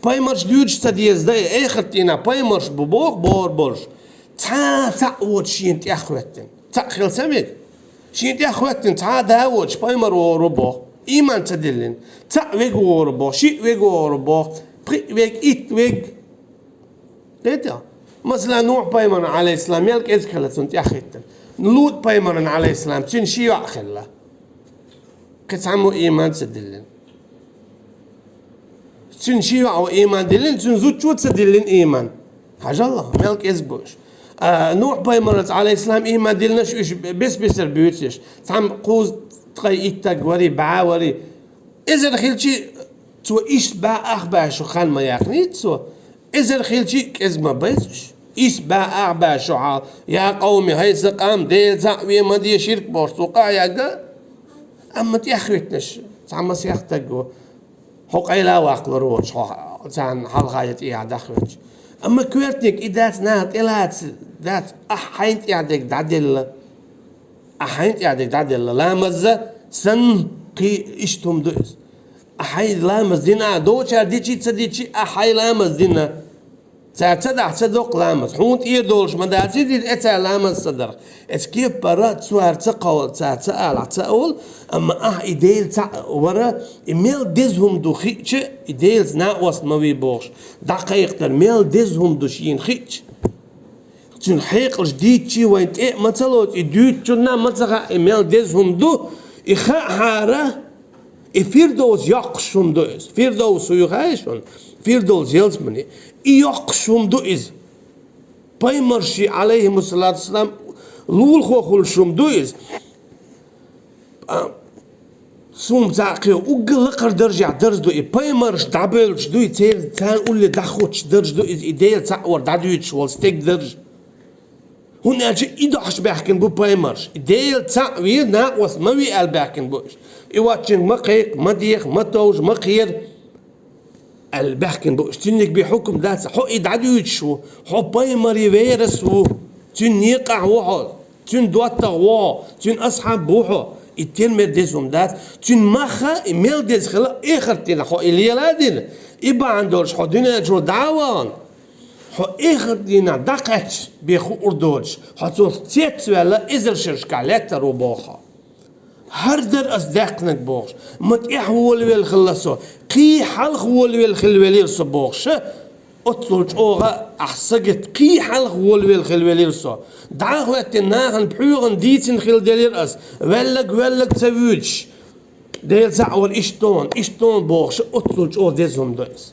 Пайхамарш дуьйцуш ца деза дай, эхарт дийнахь пайхамарш бу боху бохург болуш. Цхьа а цхьаъ воцуш шена тӀеххӀоьттина. Цхьаъ хила ца веза. Шена тӀеххӀоьттина цхьа а да воцуш пайхамар вогӀур ву боху. Ийман ца диллина. Цхьаъ вега вогӀур боху, шиъ вега вогӀур боху, пхиъ вега, итт вега. Кхетий? Масала, Нухь-пайхамаран, Ӏалайхиссалам, мел кӀезиг хилла цунна тӀеххӀиттина. ЛутӀ-пайхамаран, Ӏалайхиссалам, цуьнан ши йоӀ хилла. Кхин цхьаммо ийман ца диллина. Цуьнан ши йоӀ ву ийман диллина, цуьнан зудчо ца диллина ийман. Хьажал, мел кӀезиг бу уьш. А, Нухь-пайхамарца, Ӏалайхиссалам, ийман диллинарш уьш бес-бесара буьйцуш. Цхьамма кхузткъе итт стаг варий, бӀе варий. Эзар хилчи, цо исс бӀе ах бӀе шо хан ма яьккхинийца цо. Эзар хилчи, кӀезиг ма байца уьш. Исс бӀе ах бӀе шо хьал: «Я къавми, хӀай сан къам, Дела цхьаъ ве, ма де ширк», бохуш, цо къахьегна. Амма тӀеххӀиттинарш цхьа масех стаг ву. Хьо къайла а ваккхалур воцуш, хьо царна хьалха я тӀехьа даххоьттуш. Амма коьртаниг и дац, наха тӀелаца дац, ахь хьайна тӀехь дерг дӀаделла. Ахь хьайна тӀехь дерг дӀаделла. Ламаза санна кхин иштта хӀума ду иза. Ахь хьайн ламаз дина, а, дочара дичи а ца дичи, ахь хьайн ламаз дина. Цара ца дахь ца доккху ламаз. Хьуна тӀера долуш ма дац иза, э, цара ламаз ца дарх. Эцу кепара цара ца кховла, цара ца алахь ца а волу, амма ахь и Дела цхьаъ вара, и мел деза хӀума ду хиъча, и Делаца накъост ма вий бохуш, дӀакхайкхинарг мел деза хӀума ду шена хиъча. Цуьнан хьекъалш дийцчий вайн тӀе а ма ца лоцу, и дуьйцучунна а ма ца хаьа, и мел деза хӀума ду, и хаахьара, и Фирдовс йоккхуш хӀума ду иза. Фирдовс хӀун ю хаьий шуна? Фирдовс ялсамани. И йоккхуш хӀума ду иза. Пайхамарший, Ӏалайхимуссалату вассалам, лулахо хуьлуш хӀума ду иза. А, суна цхьаъ кхин уггар лакхара даржехь дарж ду и. Пайхамарш дӀабевллачу дуй, церан, царна улле дӀахӀуттуш дарж ду иза, и Дела цхьаъ вар дӀадуьйцуш волу стеган дарж. ХӀунда аьлча и дохьуш баьхкина бу пайхамарш. И Дела цхьаъ ве, накъост ма ве аьлла баьхкина бу уьш. И воцчуьнга ма кхайкха, ма деха, ма товжа, ма кхера аьлла баьхкина бу уьш. Цуьнниг бен хьукам дац, хьо и дӀадуьйцуш ву, хьо пайхамаре верас ву, цуьнан некъахь ву хьо, цуьнан доттагӀа ву хьо, цуьнан асхьаб ву хьо. И тенмер деза хӀума дац. Цуьнан мах а, и мел деза хила, эхарт дийнахь хьо и лела а дина, и бахьана долуш хьо дуьнен чуьра дӀа а вахана, хьо эхарт дийнахь дӀакхаьчча бен хуур доцуш, хьо цунах цецваьлла, эзар шерашкахь лаьттар ву боху хьо. ХӀара дара ас даьккхинарг бохуш, ма тӀехь волавелла хилла со, кхин хьалха волавелла хила велира со бохуш, Оццул чӀогӀа ахь сагатта кхий хьалха волавелла хила велира со. ДӀа а хӀоьттина нахана пхьоьгӀан дийцина хила делира ас, ваьлларг ваьлларг ца вуьйцуш. Дела цхьаъ вар иштта ван, иштта ван бохуш, оццул чӀогӀа деза хӀума ду иза.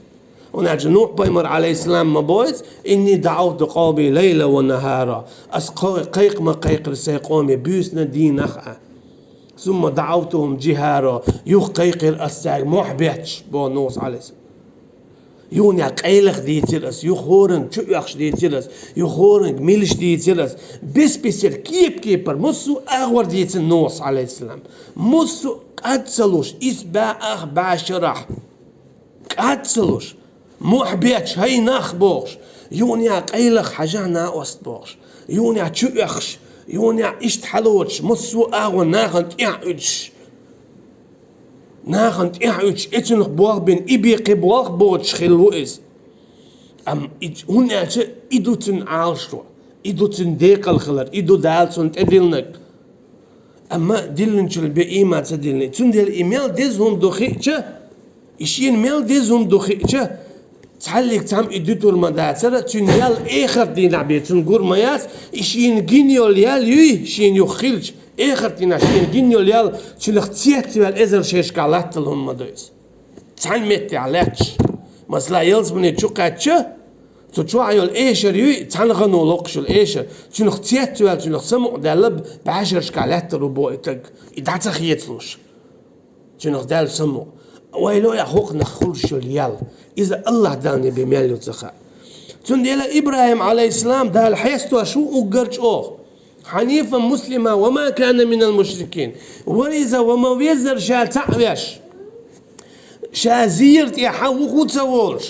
ХӀунда аьлча Нухь-пайхамар, Ӏалайхиссалам, ма боху иза: «Инни даӀавту къавми лайла ва нахара». Ас кхо-, кхайкха ма кхайкхира сайн къоме буьйсанна, дийнахь а. «Сумма даӀавтухум жихӀара», юха кхайкхира ас цаьрга мохь бетташ, боху Нухьас, Ӏалайхиссалам. Юха къайлаха дийцира ас, юха хӀоранга чу оьхуш дийцира ас, юха хӀоранга милаш дийцира ас. Бес-бесара, кеп-кепара, массо а агӀор дийцина Нухьас, Ӏалайхиссалам. Массо а кӀад ца луш, исс бӀе ах бӀе шарахь. КӀад ца луш, мохь бетташ, хӀай нах бохуш, юха къайлаха хьажахь накъост бохуш, юха чу оьхуш, юха иштта хьалоцуш, массо а агӀор нахана тӀехь а уьдуш. Нахана тӀехь а уьдуш, эцунах болх бина, и бен кхин болх боцуш хилла ву иза. Амма и, хӀунда аьлча и ду цуьнан Ӏалашо, и ду цуьнан декъал хилар, и ду Дала цунна тӀедиллинарг. Амма диллинчул бен ийман ца диллина. Цундела и мел деза хӀума ду хиъча, и шена мел деза хӀума ду хиъча, цхьаллиг цхьамма и дуьтур ма дацара, цуьнан ял эхарт дийнахь бен цунна гур ма яц, и шена гина йолу ял юй, шена юха хилча, эхарт дийнахь шена гина йолу ял цуьнах цецваьлла эзар шерашкахь латтал хӀума ма ду иза. Цхьана меттехь лаьтташ. Масала, ялсамане чу кхаьчча, цу чохь йолу эшар юй, цхьана гӀано локхуш йолу эшар, цуьнах цецваьлла, цуьнах самукъадаьлла, бӀе шерашкахь лаьттар ву боху и таг, и дӀа ца хецалуш. Цуьнах даьлла самукъа. Ойла а хӀокхунах хуьлуш йолу ял. Иза АллахӀ Далла бен мел ю ца хаьа. Цундела ИбрахӀим, Ӏалайхиссалам, Дала хьестош ву уггар чӀогӀа. Хьанифан муслима ва ма кана минал мушрикин. Вара иза ва ма веззара ша цхьаъ веш. Ша зера тӀе хьан вуху ца волуш.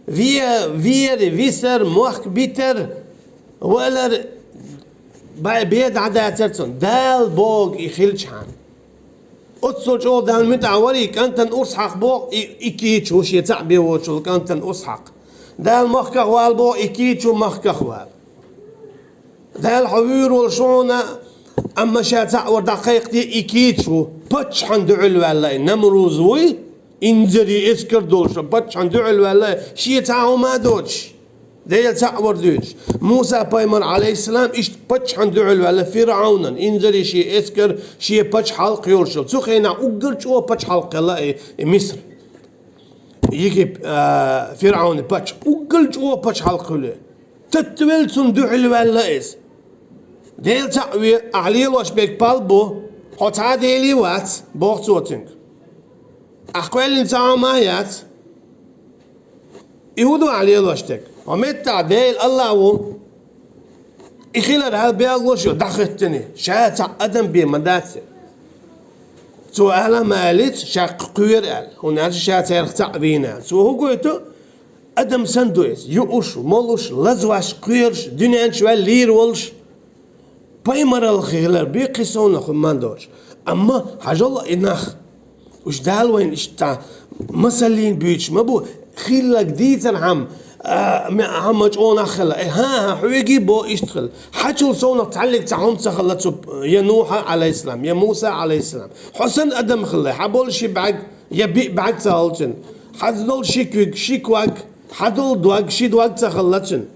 Ве-, вера, висар, мохк битар, валар бе-, бе дӀадацар цунна. Дала богу и хилчхьана. Оццул чӀогӀа Далла муьтӀахь вара и кӀантана урс хьакха боху, и, и кийча ву шен цхьаъ бен воцчул кӀантана урс хьакха. Дала махках вала боху, и кийча ву махках вала. Дала хьо вуьйр волуш ву хьуна, амма ша цхьаъ вара дӀакхайкхаде и кийча ву. Паччахьан дуьхьал ваьлла и Намруз вуй, инзаре эскар долуш, паччахьан дуьхьал ваьлла, шен цхьа хӀума а доцуш, Дела цхьаъ вар дуьйцуш. Муса-пайхамар, Ӏалайхиссалам, иштта паччахьан дуьхьал ваьлла ФирӀавнан, инзаре шен эскар, шен пачхьалкх йолуш йолу. Цу хенахь уггар чӀогӀа пачхьалкх хилла и, и Миср. Егип-, а, ФирӀавни паччахь, уггар чӀогӀа пачхьалкх хуьлу. Таттавелла цунна дуьхьал ваьлла иза. Дела цхьаъ ве, ахь лелош берг пал бу, хьо цхьа а дели вац, боху цо цуьнга. Ахь кхоьллина цхьа а хӀума яц. И хӀун ду ахь лелош дерг? Хьо меттахь Дела АллахӀ ву. И хилар хьал белхалош ю дӀахӀоьттина, ша цхьаъ адам бен ма дац. Цо ала ма аллица, ша кхоьру аьлла, хӀунда аьлча ша цаьрах цхьаъ вийна аьлла. Цо хӀун гойту? Адам санна ду иза, юуш, молуш, лазош, кхоьруш, дуьнен чу ваьлла лийр волуш. Пайхамаралла хилар бен кхин совнаха хӀумма доцуш. Амма хьажал и нах, уьш Дала вайна иштта масаллина буьйцуш ма бу, хилларг дийцархьама, а, ме-, хьан ма чӀогӀа нах хилла. Э, хӀан-хӀа, хьоьгий бо иштта хилла. Хьачул совнаха цхьаллиг цхьа хӀума ца хилла цу, я Нухьа, Ӏалайхиссалам, я Муса, Ӏалайхиссалам. Хьо санна адам хилла, хьан болу ши бӀаьрг, я биъ бӀаьрг ца хилла цуьнан. Хьан долу ши куьг, ши ког, хьан долу дог, ши дог ца хилла цуьнан.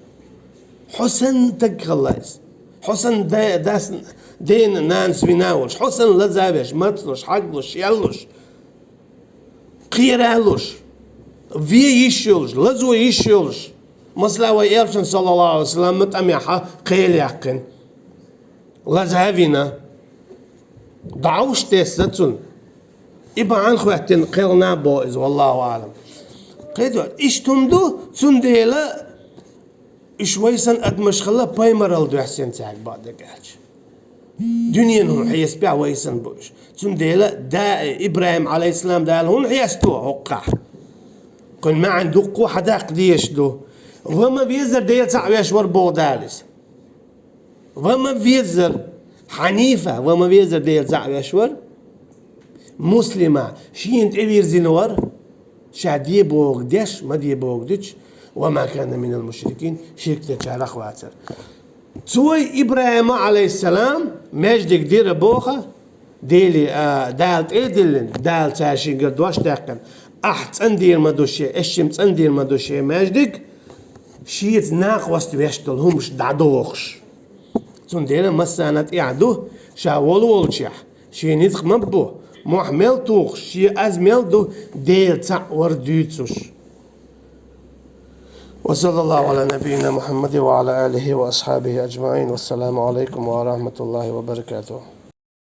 Хьо санна стаг хилла иза. Хьо санна да-, дас, дена, нанас вина а волуш. Хьо санна лаза а веш, мацлуш, хьаглуш, шеллуш, кхера а луш, вен йиш йолуш, лазо йиш йолуш. Масала, вай Элчан, саллаллаху Ӏалайхи ва саллам, тӀамехьа кхел яьккхина. Лаза а вина. ДӀовш тесна цунна. И бахьана хӀоьттина кхелна а боху иза, валлаху аӀлам. Кхидо, иштта хӀума ду, цундела Уьш вай санна адамаш хилла пайхамаралла доьссина цаьрга бакъдерг аьлча. Дуьненан хӀун хьесапехь вай санна бу уьш. Цундела да, ИбрахӀим, Ӏалайхиссалам, Дала хӀунда хьесто хӀокхахь? Кхуьнан маьӀна дуккха а хьадаккха дезаш ду. Ва ма веззара Дела цхьаъ веш вара боху Дала иза. Ва ма веззара хьанифа, ва ма веззара Дела цхьаъ веш вара. Муслима, шена тӀевирзина вара, ша де бохург деш, ма де бохург дуьтуш, ва ма кана минал мушрикин, ширк дечарах вацара. Цо ИбрахӀима, Ӏалайхиссалам, маьждиг дира боху, Дели, а, Дала тӀе а диллина, Дала цара шенгара дош даьккхина. Ахь цӀандийр ма ду шен, эшшим цӀандийр ма ду шен маьждиг, шеца накъост веш долу хӀумаш дӀадохуш. Цундела массарна тӀехь ду, ша волу волчехь, шен ницкъ ма бу, мохь мел тухуш, шен аз мел ду, Дела цхьаъ вар дуьйцуш. وصلى الله على نبينا محمد وعلى آله وأصحابه أجمعين. والسلام عليكم ورحمة الله وبركاته.